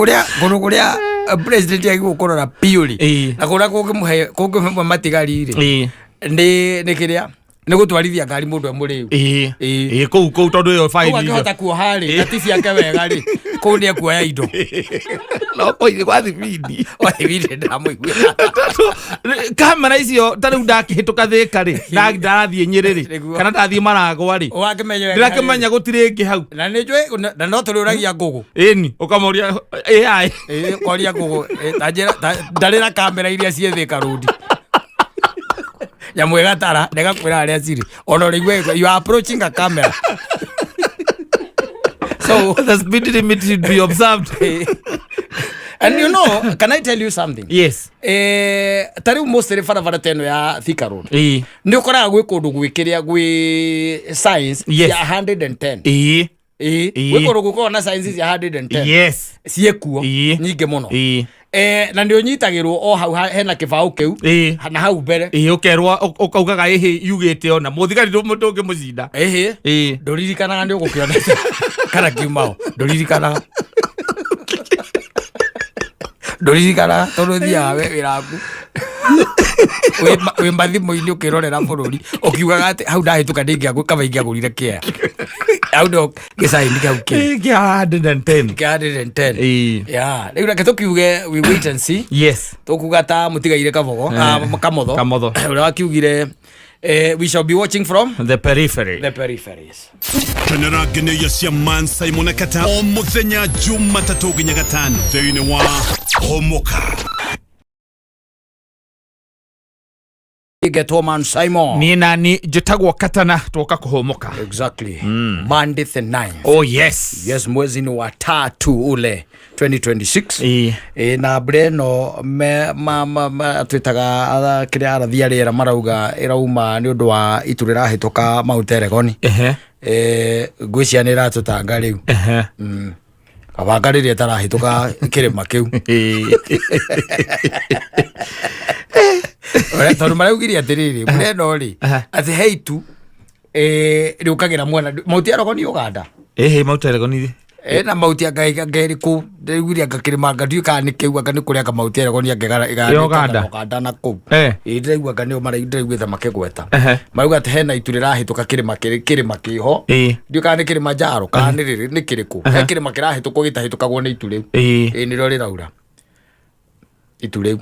kũrĩa president agĩrĩirwo kũrora biũ rĩ, na kũrĩa kũngĩmũhe matigari rĩ, nĩ kĩrĩa nĩ gũtwarithia ngari mũndũ e mũrĩu. Ĩĩ, kũu tondũ ĩyo Kũu fine akĩhota kuoha rĩ, na ti ciake wega rĩ, kũu nĩ ekuoya indo. No kũi gwa thibindi. Wathibindi ndamũiguĩra. Tondũ kamera icio ta rĩu ndakĩhĩtũka Thĩka rĩ, ndarathiĩ Nyĩrĩ rĩ, kana ndathiĩ Maragwa rĩ, Ũgakĩmenya wega. Ndĩrakĩmenya gũtirĩ ĩngĩ hau. Na nĩ njũĩ na no tũrĩũragia ngũgũ. Ĩni ũkamoria AI. Ũkoria ngũgũ, ta njĩra ndarĩra kamera iria ciĩ Thĩka Road, nyamũ ĩgatara na ĩgakwĩra harĩa cirĩ, ona ũrĩigua you are approaching a camera, so the speed limit should be observed. And you know, can I tell you something? Yes. Ta rĩu mostly barabara ta ĩno ya Thika Road, nĩ ũkoraga gwĩ kũndũ gwĩ kĩrĩa gwĩ signs ya 110. Gwĩ kũndũ gũkoragwo na signs cia 110 ciĩkuo nyingĩ mũno. Na nĩ ũnyitagĩrwo o hau hena kĩbaũ kĩu na hau mbere. Ũkerwo ũkaugaga ĩhĩ yugĩte ona mũthigari ndũngĩmũcinda. Ĩhĩ. Ndũririkanaga nĩ ũgũkĩonete kana kiumao, ndũririkanaga, ndũririkanaga tondũ ũthiaga we wĩra waku wĩ mathimũ-inĩ ũkĩrorera bũrũri ũkiugaga atĩ hau ndahĩtũka ndĩngĩagũ kaba ingĩagũrire kĩea hau no gĩcaini kau kĩ Kĩa 110. Kĩa 110. Yeah, rĩu reke tũkiuge we wait and see. Tũkuga ta mũtigaire kabogo, ah, Kamotho. Kamotho. Ũrĩa wakiugire, we shall be watching from the periphery. The peripheries. Kenera ngeneia cia Man Simon na Kata o muthenya Jumatatũ nginya Gatano thĩinĩ wa Homoka. Getwo Man Simon. Niĩ nani njĩtagwo Katana, twoka kũhũmũka. Exactly. Monday the 9th. Oh yes. Yes, mwezi ni wa tatu ule 2026. Na mbura ĩno twĩtaga kĩrĩa arathi a rĩera marauga ĩrauma nĩ ũndũ wa itu rĩrahĩtũka Mount Elgon. Ngwĩciria nĩ ĩratũtanga rĩu. Kabanga rĩrĩa ĩtarahĩtũka kĩrĩma kĩu. Tondũ maraugire atĩrĩrĩ, mbura ĩno rĩ, atĩ he itu rĩũkagĩra mwena Mount Elgon, Uganda. Ĩhĩ, Mount Elgon. Na Mount anga ĩrĩkũ ndĩraiguire, anga kĩrĩma, anga ndiũĩ kana nĩ kĩu, anga nĩ kũrĩa, anga Mount Elgon anga Uganda. Uganda na kũu. Ĩ, ndĩraigua anga nĩo ndĩraiguĩte makĩgweta. Marauga atĩ hena itu rĩrahĩtũka kĩrĩma kĩrĩma kĩho. Ndiũĩ kana nĩ Kĩrĩmanjaro kana nĩ rĩrĩ nĩ kĩrĩkũ, he kĩrĩma kĩrahĩtũkwo gĩtahĩtũkagwo nĩ itu rĩu. Ĩ, nĩrĩo rĩraura. Itu rĩu.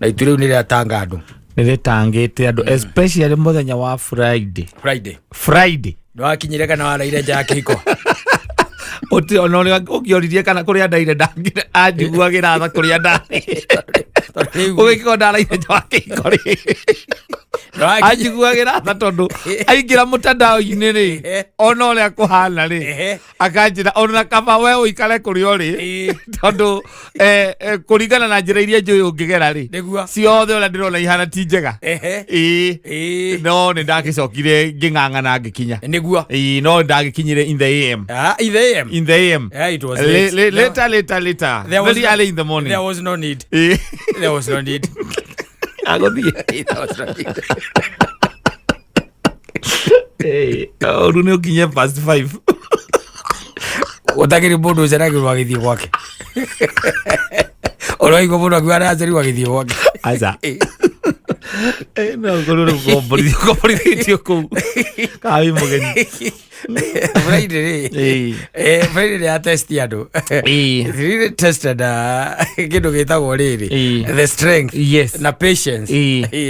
Na itu rĩu nĩ rĩratanga andũ. Nĩ rĩtangĩte andũ, especially mũthenya wa Friday. Friday. Friday. Nĩ wakinyire kana waraire nja ya kĩhiko? Ũti ona ũrĩa ũngĩoririe kana kũrĩa ndaire ndangire anjiguagĩra tha kũrĩa ndarĩ. Tondũ rĩu Ũgĩkorwo ndaraire nja wa kĩhiko rĩ, nĩ wakinyire- anjiguagĩra tha tondũ aingĩra mũtandao-inĩ rĩ, ona ũrĩa kũhana rĩ, akanjĩra ona kaba we ũikare kũrĩa ũrĩ, tondũ kũringana na njĩra iria njũĩ ũngĩgera rĩ, ciothe ũrĩa ndĩrona ihana ti njega. Ĩĩ. No nĩ ndagĩcokire ngĩng'ang'ana ngĩkinya. Ĩĩ, no ndagĩkinyire in the AM. Ah, in the AM. In the AM. Yeah, it was late. Later, later, later. There was Very no- early in the morning. There was no need. Ĩĩ. There was no need. Agũthiĩ. There was no need. Ĩĩ, ũru nĩ ũkinye past 5. Gũtakĩrĩ mũndũ ũceragĩrwo agĩthiĩ gwake. Ũraigua mũndũ akiuga aracerirwo agĩthiĩ gwake. Aca. No ngorwo rĩu ngomborithĩtio kũu kana wĩ mũgeni. Friday rĩ. Friday nĩ ya test andũ. It really tested kĩndũ gĩtagwo rĩrĩ. The strength. Na patience.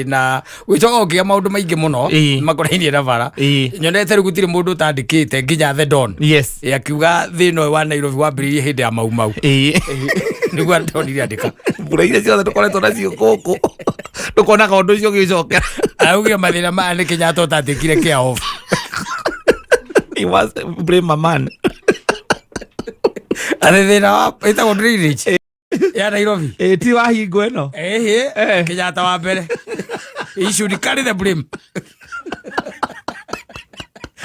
Na gwĩcoka ũkĩgĩa maũndũ maingĩ mũno makonainie na bara. Nyonete rĩu gũtirĩ mũndũ ũtandĩkĩte nginya the Don. Akiuga thĩna ũyũ wa Nairobi wambĩrĩirie hĩndĩ ya Mau Mau. Nĩguo ndonire andĩka. Mbura iria ciothe tũkoretwo nacio gũkũ ndũkonaga ũndũ ũcio ũgĩcokera. Araugire mathĩna maya nĩ Kenyatta ũtandĩkire care of. He was blame a man. Atĩ thĩna wa ĩtagwo drainage ya Nairobi. Ĩĩ, ti wa hingo ĩno. Ehe, Kenyatta wa mbere. He should carry the blame.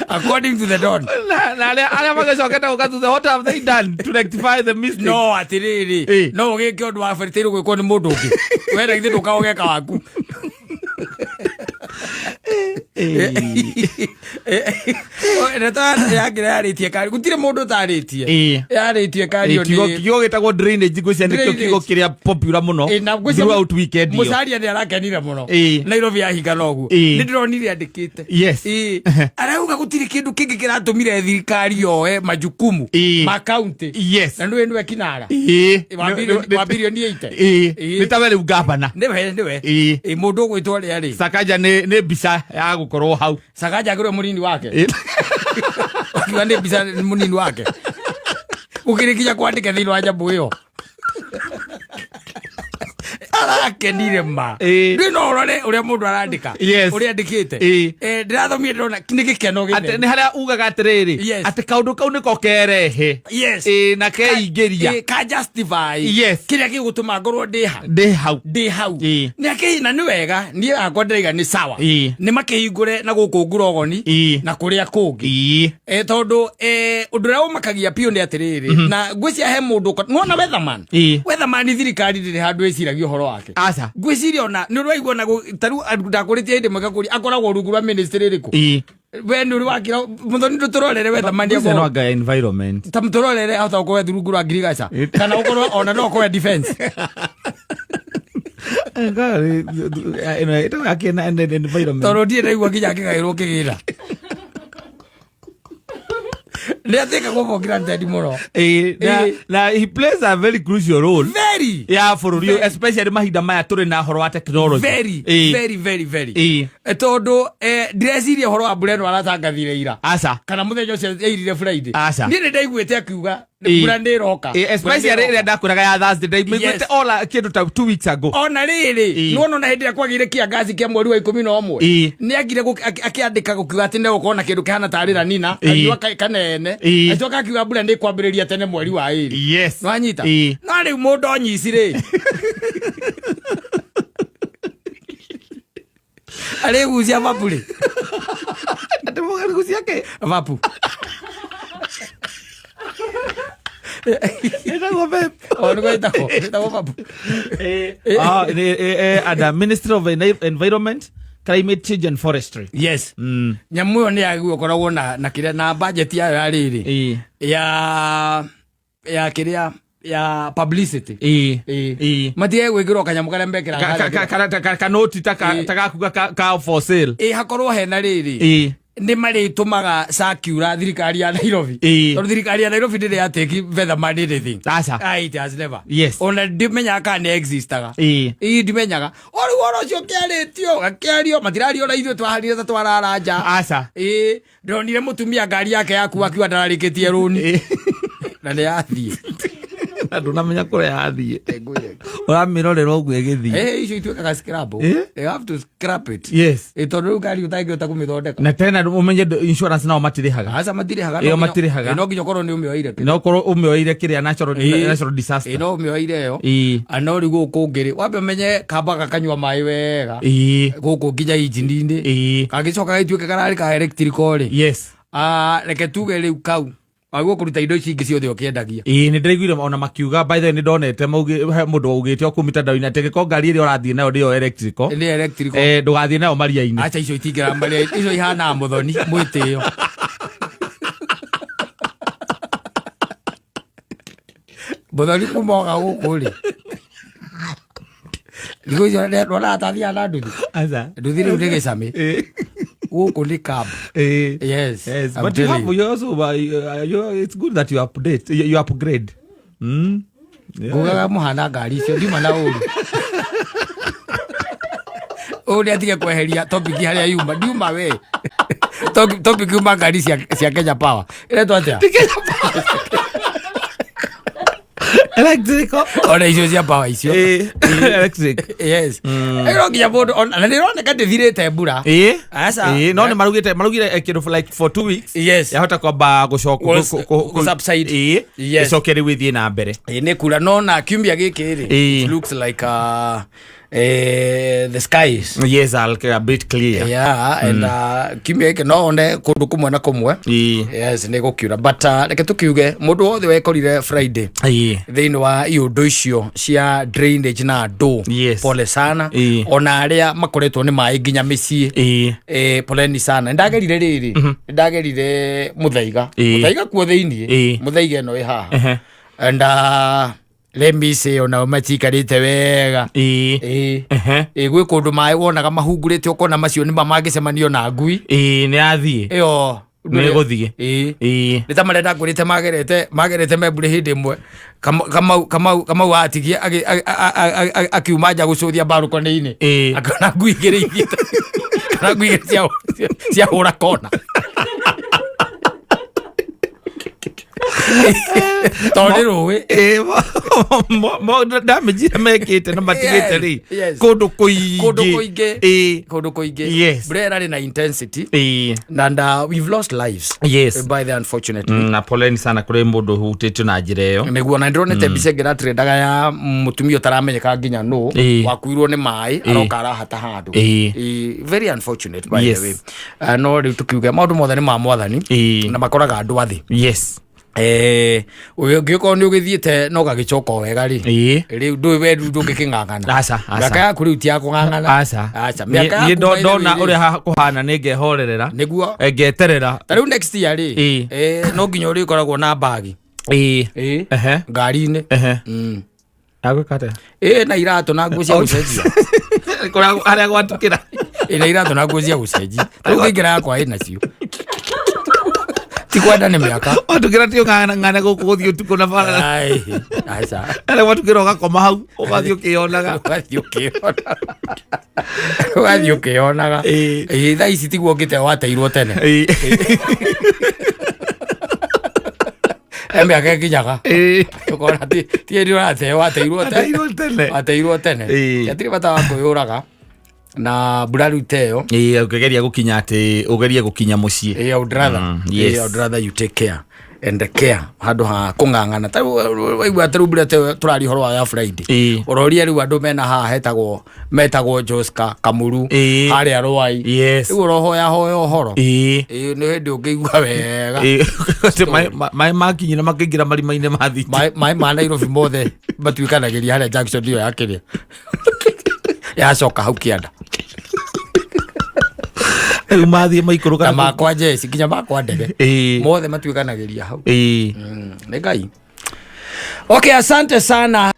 According to the Don. Na arĩa magĩcokete gũka thutha, what have they done to rectify the mistake? No atĩrĩrĩ, no ũgĩke ũndũ wabatairwo gwĩkwo nĩ mũndũ ũngĩ. We na githĩ ndũkaga ũgeka waku. Ndeto yakĩra yarĩtie kari gũtirĩ mũndũ ũtarĩtie. Yarĩtie kario. Kiugo gĩtagwo drainage ngwĩciria nĩkĩo Drainage. kiugo kĩrĩa popular mũno Na ngwĩciria throughout weekend ĩyo. Musalia nĩ arakenire mũno. Nairobi yahingana ũguo. Nĩ ndĩronire andĩkĩte. Arauga gũtirĩ kĩndũ kĩngĩ kĩratũmire thirikari yoe majukumu ma county. Na nĩwe nĩwe kinara. Wa bilioni 80. Nĩ tawe rĩu gavana. Nĩwe nĩwe. Mũndũ ũgwĩtwo ũrĩa rĩ. Sakaja nĩ mbica ya gũkorwo hau. Sakaja agĩrwo mũnini wake. Akiuga nĩ mbica nĩ mũnini wake. Gũkĩrĩ kinya kwandĩka thĩinĩ wa nyamũ ĩyo. Arakenire ma. Rĩu no ũrore ũrĩa mũndũ arandĩka. Ũrĩa andĩkĩte. Ndĩrathomire ndĩrona nĩ gĩkeno Atĩ gĩtheri. nĩ harĩa ugaga atĩrĩrĩ, atĩ kaũndũ kau nĩko kerehe. Na keingĩria. Ka justify. Kĩrĩa gĩgũtũma ngorwo ndĩ ha. Ndĩ hau. Ndĩ hau. Nĩ akĩ na nĩ wega niĩ hakwa ndĩraiga nĩ sawa. Nĩ makĩhingũre na gũkũ ngurogoni na kũrĩa kũngĩ. Tondũ ũndũ ũrĩa ũmakagia biũ nĩ atĩrĩrĩ, na ngwĩciria he mũndũ nĩwona Weatherman? Weatherman thirikari ndĩrĩ handũ ĩciragia ũhoro wake. Aca. Ngwĩciria ona nĩ ũraigua ona ta rĩu ndakũrĩtie hĩndĩ ĩmwe ngakũria akoragwo rungu rwa ministry ĩrĩkũ? We nĩ ũrĩ wakĩra mũthoni ndũtũrorere Weatherman Ngwĩciria no akorwo- anga ya environment. ta mũtũrorere ahota gũkorwo rungu rwa ngirigaca kana ũkorwo ona no ũkorwo defense. Ĩno ĩtagwo ya kĩ na environment. Tondũ ndirĩ ndaigua nginya akĩgaĩrwo kĩgĩna. Nĩ atĩkagwo for granted mũno. Na he plays a very crucial role Very. ya bũrũri ũyũ, especially mahinda maya tũrĩ na ũhoro wa technology. Very, very, very, very. Tondũ ndĩreciria ũhoro wa mbura ĩno aratangathire ira. Aca. Kana mũthenya ũcio airire Friday. Aca. Niĩ nĩ ndaiguĩte akiuga mbura nĩ ĩroka. Especially Mbura nĩ rĩrĩa ndakwĩraga ya Thursday ndaimĩiguĩte ola kĩndũ ta 2 weeks ago. Ona rĩrĩ, nĩwona ona hĩndĩ ĩrĩa kwagĩire kĩangaci kĩa mweri wa 11. Nĩ agire akĩandĩka gũkiuga atĩ nĩgũkorwo na kĩndũ kĩhana tarĩ La Nina, kariũa kanene. Agĩcoka akiuga mbura nĩ ĩkwambĩrĩria tene mweri wa 2. Nĩwanyita? No rĩu mũndũ onyici rĩ. Arĩgucia vapu rĩ. Atĩ mũgarigucia kĩ? Vapu. Ĩtagwo vape. O nĩguo ĩtagwo, ĩtagwo vapu. Under Ministry of Environment, Climate Change and Forestry. Yes. Nyamũ ĩyo nĩ yagĩrĩirwo ĩkoragwo na kĩrĩa na budget yayo ya rĩrĩ. Ya kĩrĩa ya publicity. Matige gwĩkĩrwo kanyamũ karĩa mekĩraga harĩa. Kanoti ta gakuga ka for sale. Hakorwo hena rĩrĩ. Nĩ marĩtũmaga circular thirikari ya Nairobi. Tondũ thirikari ya Nairobi ndĩrĩ yatake Featherman anything. Aca. Ah, it has never. Yes. Ona ndimenyaga kana nĩ existaga. Ĩĩ, ndimenyaga. O rĩu ũhoro ũcio ũkĩarĩtio, gakĩario, matirario na ithuĩ twahanire ta twarara nja. Aca. Ĩĩ, ndĩronire mũtumia ngari yake yaku akiuga ndararĩkĩtie rũni. Na nĩ yathiĩ. Na ndũnamenya kũrĩa yathiĩ, ũramĩrorera ũguo ĩgĩthiĩ. Eh, icio ituĩkaga scrap. Eh? They have to scrap it. Yes. Ĩ, tondũ rĩu ngari ũtangĩhota kũmĩthondeka. Na tena ũmenye insurance nao matirĩhaga. Aca, matirĩhaga. Ĩyo matirĩhaga. Ĩ, no nginya ũkorwo nĩ ũmĩoire. No korwo ũmĩoire kĩrĩa natural, Ĩĩ. natural disaster. Ĩ, no ũmĩoire ĩyo. No rĩu gũkũ ũngĩ rĩ, wambe ũmenye kamba gakanyua maĩ wega. Gũkũ nginya injini-inĩ. Kangĩcoka gagĩtuĩke kararĩ ka electrical rĩ. Ah, reke tuge rĩu kau wagwo kũruta indo ici ingĩ ciothe ũkĩendagia. Ĩĩ, nĩ ndĩraiguire ona makiuga, by the way, nĩ ndonete mauge he mũndũ waugĩte o kũu mitandao-inĩ atĩ angĩkorwo ngari ĩrĩa ũrathiĩ nayo ndĩyo electrical, Nĩ electrical. Ndũgathiĩ nayo maria-inĩ. Aca, icio itingĩra maria, icio ihanaga mũthoni mwĩtĩo. Mũthoni kuma oka gũkũ rĩ, thikũ icio ndonaga ta athiaga na nduthi. Aca. Nduthi rĩu nĩ gĩcamĩ. Gũkũ nĩ cab. Yes. Yes, I'm but you telling have you. you also it's good that you update, you upgrade. Yeah. Ngugaga mũhana ngari icio ndiuma na ũru ũũ nĩ atige kweheria topic harĩa yuma, ndiuma we. Topic yuma ngari cia Kenya Power ĩretwo atĩa? Electrical. Ona icio cia power icio. Electric. Yes, ĩno nginya mũndũ na nĩ ĩroneka ndĩthirĩte mbura. Aca. No nĩ marugĩte marugire kĩndũ for like for 2 weeks. Yahota kwamba gũcoka Gũ-subside. Ĩcoke rĩu ĩthiĩ na mbere. Ĩ, nĩ kura no na kiumia gĩkĩ rĩ, it looks like the skies Yes, I'll a bit clear. Yeah, and kiumia gĩkĩ no one kũndũ kũmwe na kũmwe. Yes, nĩ gũkiura, but reke tũkiuge mũndũ wothe wekorire Friday thĩinĩ wa iũndũ icio cia drainage na andũ, pole sana. Ona arĩa makoretwo nĩ maĩ nginya mĩciĩ, poleni sana. Nĩndagerire rĩrĩ, nĩndagerire mũthaiga. Mũthaiga kuo thĩiniĩ. Mũthaiga ĩno ĩ haha. And let me say, onao matiikarĩte wega. Ĩ, gwĩ kũndũ maĩ wonaga mahungurĩte, ũkona macio nĩma mangĩcemanio na ngui. Nĩ yathiĩ. Ĩyo Nĩ ĩgũthiĩ. Nĩ ta marĩa ndakwĩrĩte magerete membure hĩndĩ ĩmwe. Kamau atigie akiuma nja gũcũthia mbarũkoni-inĩ, akĩona ngui igĩrĩ ithiĩte, kana ngui igĩrĩ ciahũra kona tondũ nĩ rũĩ. Damage iria mekĩte na matigĩte rĩ, kũndũ kũingĩ. Kũndũ kũingĩ. Kũndũ kũingĩ. Mbura ĩrarĩ na intensity and we've lost lives by the unfortunately. Na poleni sana kũrĩ mũndũ ũhutĩtio na njĩra ĩyo. Nĩguo, na ndĩronete mbica ĩngĩ ĩratrendaga ya mũtumia ũtaramenyeka nginya nũ, wakuirwo nĩ maĩ, aroka arahata handũ. Very unfortunate, by the way. No rĩu tũkiuge maũndũ mothe nĩ ma mwathani na makoraga andũ athĩ. Ũngĩkorwo nĩ ũgĩthiĩte na ũgagĩcoka o wega rĩ, rĩu ndũĩ we, rĩu ndũngĩkĩng'ang'ana. Aca, aca. Mĩaka yaku rĩu ti ya kũng'ang'ana. Aca. Aca, mĩaka Niĩ yaku by the way ndona rĩ, ũrĩa kũhana nĩ ngehorerera. Nĩguo. Ngeterera. Ta rĩu next year rĩ, no nginya ũrĩkoragwo na mbagi ngari-inĩ. Agwĩka atĩa? Ĩ, na iratũ na nguo cia gũcenjia. Kũrĩa harĩa gwatukĩra. Ĩ, na iratũ na nguo cia gũcenjia. Rĩu ngĩingĩra yakwa ĩ nacio, ti kwenda nĩ mĩaka. Watukĩra ti ũng'ang'ane gũkũ gũthiĩ ũtukũ na bara. Ai, aca. Harĩa gwatukĩra ũgakoma hau ũgathiĩ ũkĩyonaga. Ũgathiĩ ũkĩyonaga, ũgathiĩ ũkĩyonaga. Ĩ, thaa ici tiguo ũngĩte wateirwo tene. He mĩaka ĩkinyaga ũkona ti hĩndĩ ũrateo, wateirwo tene. Wateirwo tene. Wateirwo tene. Hatirĩ bata wa kwĩyũraga na mbura rĩu ta ĩyo. Ũkĩgeria gũkinya atĩ ũgerie gũkinya mũciĩ. I would rather, I would rather you take care and care handũ ha kũng'ang'ana. Ta rĩu waigua ta rĩu mbura ta ĩyo tũraria ũhoro wa ya Friday, ũroria rĩu andũ mena haha hetagwo metagwo Joska Kamuru, harĩa Rwai. Rĩu ũrohoya hoya ũhoro. Ĩ, nĩ hĩndĩ ũngĩigua wega. Atĩ maĩ makinyire makĩingĩra marima-inĩ ma thitima. Maĩ ma Nairobi mothe matuĩkanagĩria harĩa junction ĩyo ya kĩrĩa yacoka hau kĩanda. Rĩu mathiĩ maikũrũka na makwa jeci nginya makwa ndege, mothe matuĩkanagĩria hau. Nĩ Ngai. Okay, asante sana.